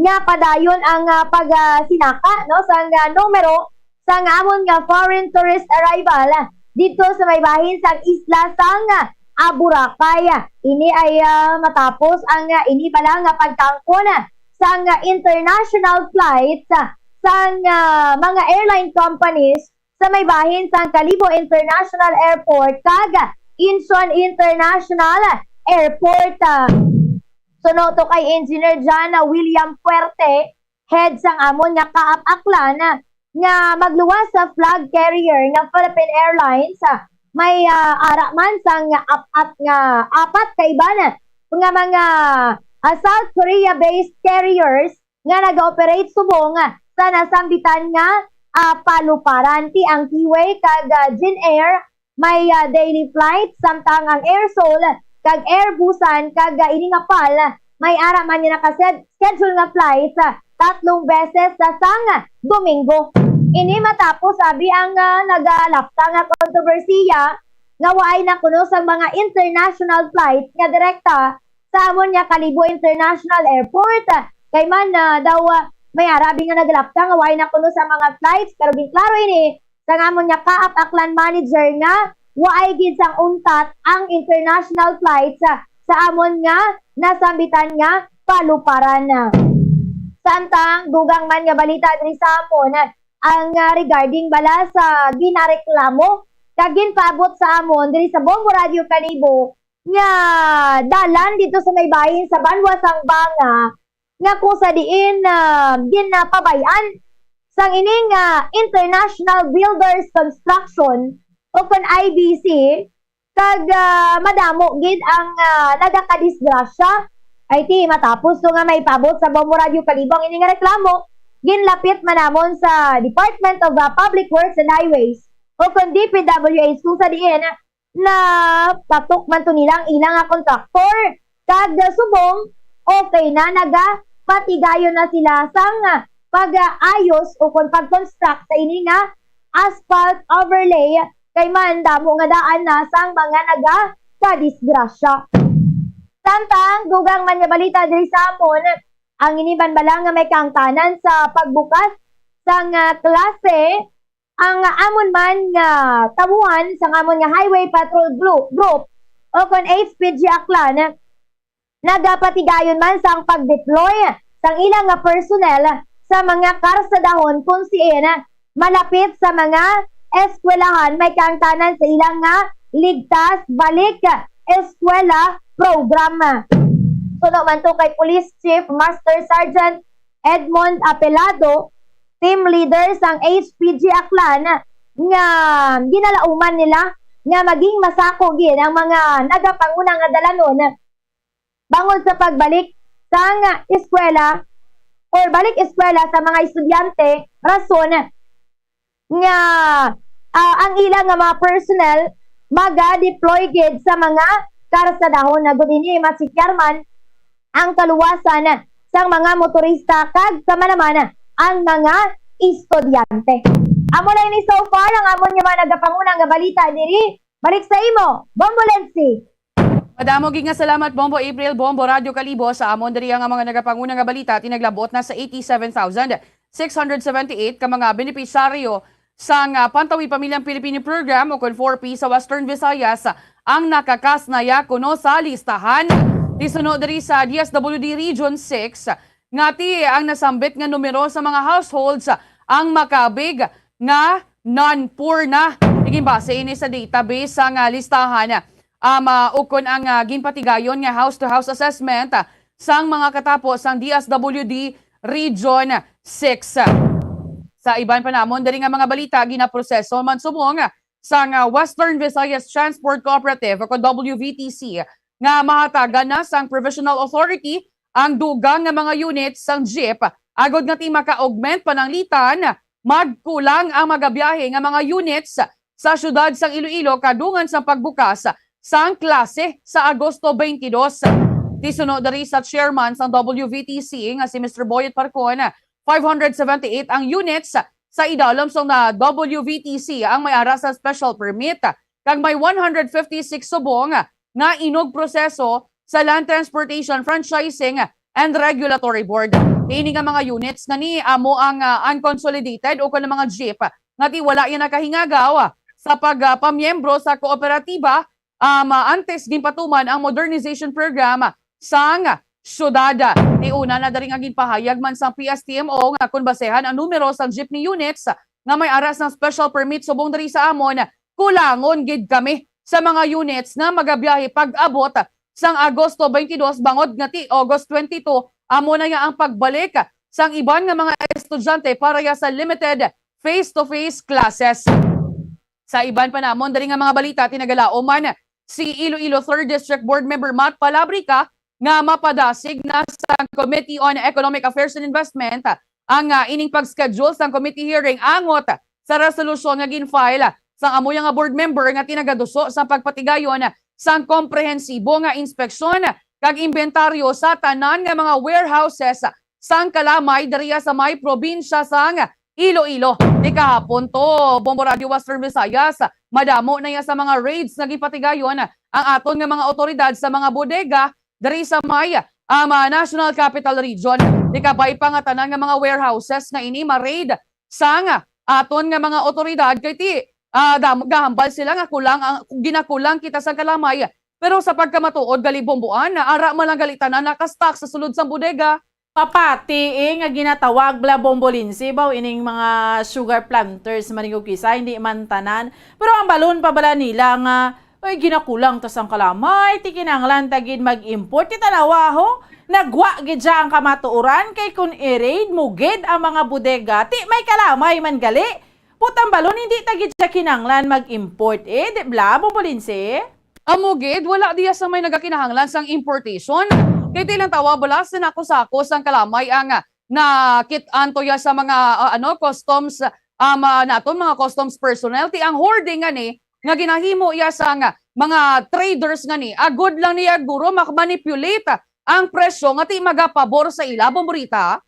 nga padayon ang, ah, pag, ah, sinaka, no, sang, ah, numero sang amon nga foreign tourist arrival, ah, didto sa may bahin sang isla sang, ah, Boracay. Ini ay, ah, matapos ang, ah, ini bala nga pagkangkon, ah, sang, ah, international flights, ah, sang, ah, mga airline companies sa may bahin sang Kalibo International Airport kag Incheon International Airport. Ah, suno to kay Engineer John William Puerte, head sang amon nga Kaap Aklan, nga magluwas sa flag carrier nga Philippine Airlines, may, ah, ara man sang apat nga, apat ka iban nga mga, ah, South Korea-based carriers nga nag-ooperate subong sa nasambitan nga, ah, paluparan. Ti ang Kiwi kag, ah, Jin Air may, ah, daily flight, samtang ang Air Seoul kag Air Busan kag, ah, ini nga pal may ara man nga naka-sed-, schedule nga flight, ah, tatlong beses sa sang Domingo. Ini matapos abi ang, ah, nagalapta nga kontrobersiya nga waay na kuno sang mga international flight nga direkta sa amon nga Kalibo International Airport. Kay man, ah, daw, ah, may ara abi nga nagalapta nga waay na kuno sa mga flights, pero ginklaro ini sang amon nga Kaap Aklan manager nga waay gid sang untat ang international flights sa, sa amon nga nasambitan nga paluparan. Samtang dugang man nga balita diri sa amon, ang, ah, regarding bala sa ginareklamo kag ginpaabot sa amon diri sa Bombo Radyo Kalibo nga dalan dito sa may bahin sa Banwa sang Banga, nga kung sa diin, ah, ginapabay-an sang ining, ah, International Builders Construction o kon I B C, kag, ah, madamo gid ang, ah, nagakadisgrasya. Ay ti, matapos to nga may paabot sa Bombo Radyo Kalibo ang ini nga reklamo, ginlapit man namon sa Department of, ah, Public Works and Highways o kon D P W H, kung sa diin napatok man to nila ang ila nga kontraktor, kag subong okay na, nagapatigayon na sila sang pag-ayos o kon pag-construct sa ini nga asphalt overlay, kay man damo nga daan na sang mga nagakadisgrasya. Samtang dugang man nga balita diri sa amon, ang ini man bala nga may kaangtanan sa pagbukas sang, ah, klase, ang amon man nga tawuhan sang amon nga Highway Patrol Gru-, Group o kon H P G Aklan, nagapatigayon man sang pag-deploy sang ila nga personnel sa mga karsadahon kung siin malapit sa mga eskwelahan, may kaangtanan sa ila nga Ligtas Balik Eskwela Program. Suno man to kay Police Chief Master Sergeant Edmond Apelado, team leader sang H P G Aklan, nga ginalauman nila nga maging masako gid ang mga nagapanguna nga dalanon bangod sa pagbalik sang eskwela or balik eskwela sa mga estudyante, rason nga, ah, ang ila nga mga personnel maga-deploy gid sa mga karsadahon. Agud ini, masikyaran ang kaluwasan sang mga motorista kag kamanaman ang mga estudyante. Amo lang ini so far ang amon nga mga nagapanguna nga balita diri. Balik sa imo, Bombo Lensi. Madamo gid nga salamat, Bombo April, Bombo Radyo Kalibo. Sa amon diri ang mga nagapanguna nga balita, tinaglabot na sa eighty-seven thousand six hundred seventy-eight ka mga benepisyaryo sang, ah, Pantawi Pamilyang Pilipino Program o kon four P sa Western Visayas ang nakakasnaya kuno sa listahan. Tisuno diri sa D S W D Region six, nga ti ang nasambit nga numero sa mga households ang makabig nga non-poor na. Iginbase ini sa database sang, ah, listahan, ah, ma-, ukon ang, ah, ginpatigayon nga house-to-house assessment, ah, sang mga katapo sang D S W D Region six. Sa iban pa namon diri nga mga balita, ginaproseso man subong sang, ah, Western Visayas Transport Cooperative o kon W V T C nga mahatagan na sang provisional authority ang dugang nga mga units sang jeep, agod nga ti maka-augment pananglitan, magkulang ang magabiyahe nga mga units sa siyudad sang Iloilo kadungan sang pagbukas sang klase sa Agosto twenty-two. Tisuno diri sa chairman sang W V T C nga si Mister Boyet Parcon, five hundred seventy-eight ang units sa idalom sang na W V T C ang may ara sa special permit, kag may one hundred fifty-six subong nga inugproseso sa Land Transportation Franchising and Regulatory Board. Ini nga mga units nga ni amo ang, ah, unconsolidated o kon mga jeep nga ti wala yan nakahingagaw sa pag, ah, pamiyembro sa kooperatiba, um, ah, antes ginpatuman ang modernization program sang syudad. Ti una na diri nga ginpahayag man sang P S T M O nga kon basehan ang numero sang jeepney units nga may ara sang special permit subong diri sa amon, kulangon gid kami sa mga units nga magabiyahe pag-abot sang Agosto twenty-two, bangod nga ti August twenty-two, amo na ya ang pagbalik sang iban nga mga estudyante para ya sa limited face-to-face classes. Sa iban pa namon diri nga mga balita, tinagalaom man si Iloilo Third District Board Member Matt Palabrica nga mapadasig na sa Committee on Economic Affairs and Investment ang, ah, ining pag-schedule sang committee hearing angot sa resolusyon nga gin-file sang amo ya nga board member nga tinagaduso sa pagpatigayon sang komprehensibo nga inspeksyon kag imbentaryo sa tanan nga mga warehouses sang kalamay diriya sa may probinsya sang Iloilo. Di kahapon to, Bombo Radio Western Visayas, madamo na ya sa mga raids nga ginpatigayon ang aton nga mga awtoridad sa mga bodega diri sa may, um, ah, National Capital Region. Di kabay pa nga tanan nga mga warehouses nga ini ma-raid sang aton nga mga awtoridad kay ti, ah, dam-, gahambal sila nga kulang ang, ginakulang kita sang kalamay. Pero sa pagkamatuod gali, Bombo, ah, ara man lang gali tanan naka-stock sa sulod sang bodega. Mapati, eh, nga ginatawag bala, Bombo Lindsay, baw ining mga sugar planters man ning kisa, hindi man tanan. Pero ang balon pa bala nila nga, "Ay, ginakulang ta sang kalamay, ti kinahanglan ta gid mag-import." Ti tanawa, ho, nagwa gid siya ang kamatuoran, kay kun i-raid mo gid ang mga bodega, ti may kalamay man gali. But ang balon, hindi ta gid siya kinahanglan mag-import, eh, di bala, Bombo Lindsay? Amo gid, wala diya sa may nagakinahanglan sang importation. Kay ti lang tawa bala sa nako-sako sang kalamay ang, ah, nakit-an to ya sa mga, ah, ano, customs, um, ah, naton mga customs personnel. Ti ang hoarding nga ni, nga ginahimo ya sang mga traders nga ni, agod lang niya guro mak-, manipulate ang presyo nga ti magapabor sa ila, Bombo Rita.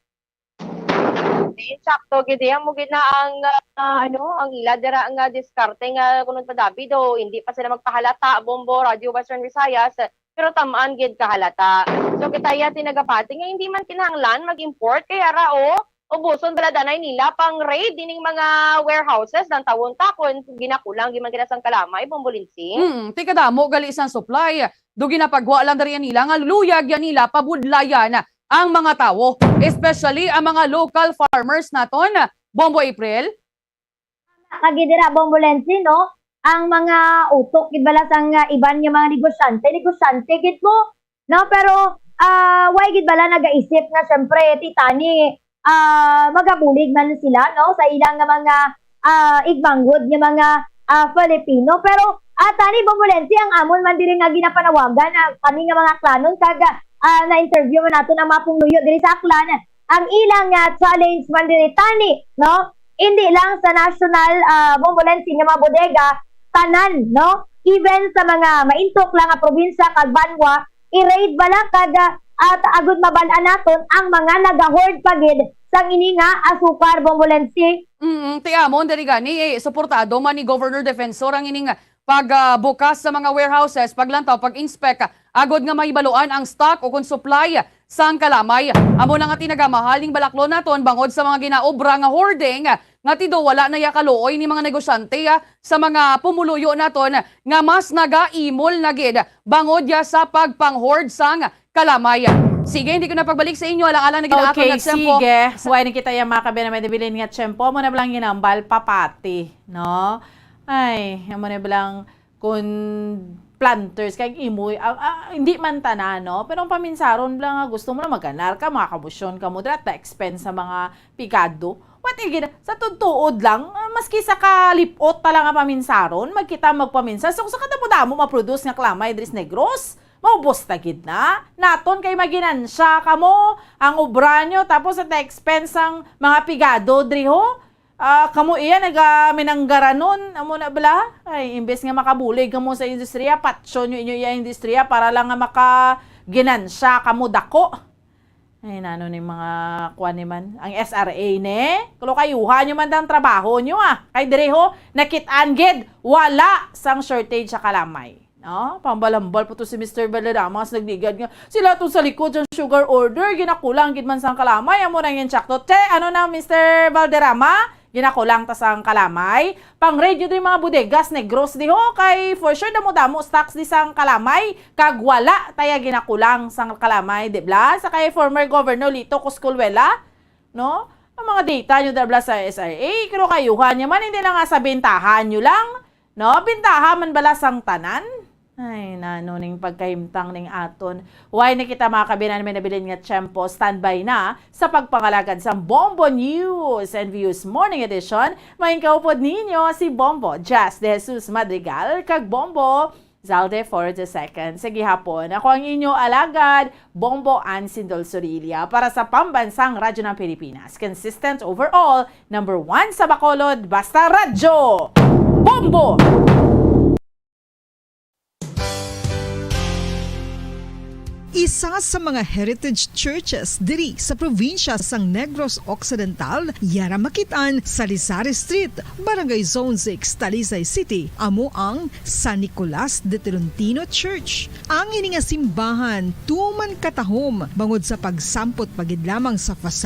Insakto gid iya mo gid na ang, ah, ano, ang ila dira nga diskarte nga kuno pa David, o hindi pa sila magpahalata, Bombo, Radyo Western Visayas, pero tamaan gid kahalata. So, kita iya ti nagapati nga hindi man kinahanglan mag-import kay ara, o, ubuson bala danay nila pang raid ining mga warehouses lang tawon ta kung ginakulang gid man gid sang kalamay, Bombo Lindsay. Hmm, ti kadamo gali sang supply. Do ginapagwa lang diri nila nga luyag yan nila pabudlayan ang mga tawo, especially ang mga local farmers naton, Bombo April. Kag dira, Bombo Lensi, no? Ang mga utok gid bala sang, ah, iban nga mga negosyante, negosyante gid mo, no? Pero, ah, why gid bala nagaisip nga, syempre, ti tani, ah, magabulig man sila, no? Sa ilang nga mga, ah, igmanghod nga mga, ah, Filipino. Pero, ah, tani, Bombo Lensi, ang amon man diri nga ginapanawagan, ah, kami nga mga Aklanon, kag, ah, na-interview man naton ang mga pumuluyo diri sa Aklan, ang ilang, ah, challenge man diri tani, no? Hindi lang sa national, ah, Bombo Lensi nga mga bodega, tanan, no? even sa mga maintok lang nga probinsya kag banwa, i-raid bala kag, ah, at agud mabal-an naton ang mga nagahord pa gid sang ini nga asukar, Bombo Lensi. Mm, ti amon diri gani, eh, suportado man ni Governor Defensor ang ining pagbukas sa mga warehouses, paglantaw, pag-inspect, agud nga mahibaluan ang stock o kon supply sang kalamay. Amo na nga tinagamahal ning balaklon naton bangod sa mga ginaobra nga hoarding, nga tido wala na ya kaluoy ni mga negosyante, ah, sa mga pumuluyo naton nga mas nagaimol na gid bangod ya sa pagpang-hoard sang kalamay. Sige, hindi ko na pagbalik sa inyo. Alang-alang na gid ang aton Okay, nga tiyempo. sige. Why na kita yung mga kabiyan na may nabilin nga tiyempo? Mo na lang ginambal, papati, no? Ay, amo na lang kun planters, kay imo, ah, ah, hindi man tanan, no? Pero ang paminsaron lang nga gusto mo na maganar ka, mga kabusyon ka mo, dira at the expense sa mga pigado. What again, sa tuod-tuod lang, ah, maski sa kalipot ta lang nga paminsaron, magkita magpaminsar. So, sa kadamo-damo ma-produce nga kalamay diri sa Negros, maubos ta gid na. Naton kay maginansya kamo ang obra nyo, tapos at the expense ang mga pigado diri ho. Ah, kamo iya naga minanggaranon, amo na bala? Ay, imbes nga makabulig kamo sa industriya, patyon nyo inyo iya industriya para lang nga makaginansya kamo dako. Ay, nano ni mga kuan ni man? Ang S R A ni? Kalokayuhan nyo man ang trabaho nyo, ah. Kay diri ho, nakit-an gid, wala sang shortage sa kalamay. No? Pambalambal po to si Mister Valderrama, mas nagligad nga. Sila to sa likod sa sugar order, ginakulang gid man sang kalamay. Amo na yung sakto. Te, ano na, Mister Valderrama? Ginakulang ta sang kalamay. Pang-raid yun yung mga bodegas, Negros di ho. Kay for sure, damo-damo stocks di sang kalamay. Kag wala taya ginakulang sang kalamay, di bla? Sa kay former Governor Lito Cosculuela, no? Ang mga data nyo, di bla, sa S R A, pero kayuhan nyo man, hindi na nga sa bintahan nyo lang, no? Bintahan man bala sang tanan? Ay, nano ning pagkahimtang ning aton. Why na kita, mga kabinan, may nabilin nga tiyempo? Standby na sa pagpangalagad sang Bombo News and Views Morning Edition. Main kaupod ninyo si Bombo Jazz De Jesus Madrigal kag Bombo Zalde for the second. Sa gihapon, ako ang inyo alagad, Bombo Ann Sindol Sorilla, para sa Pambansang Radyo ng Pilipinas. Consistent overall, number one sa Bacolod, basta radyo! Bombo! Isa sa mga heritage churches diri sa probinsya sang Negros Occidental, yara makit-an sa Rizal Street, Barangay Zone six, Talisay City, amo ang San Nicolas de Tolentino Church. Ang ini nga simbahan tuman katahom bangod sa pagsampot pa gid lamang sa fasada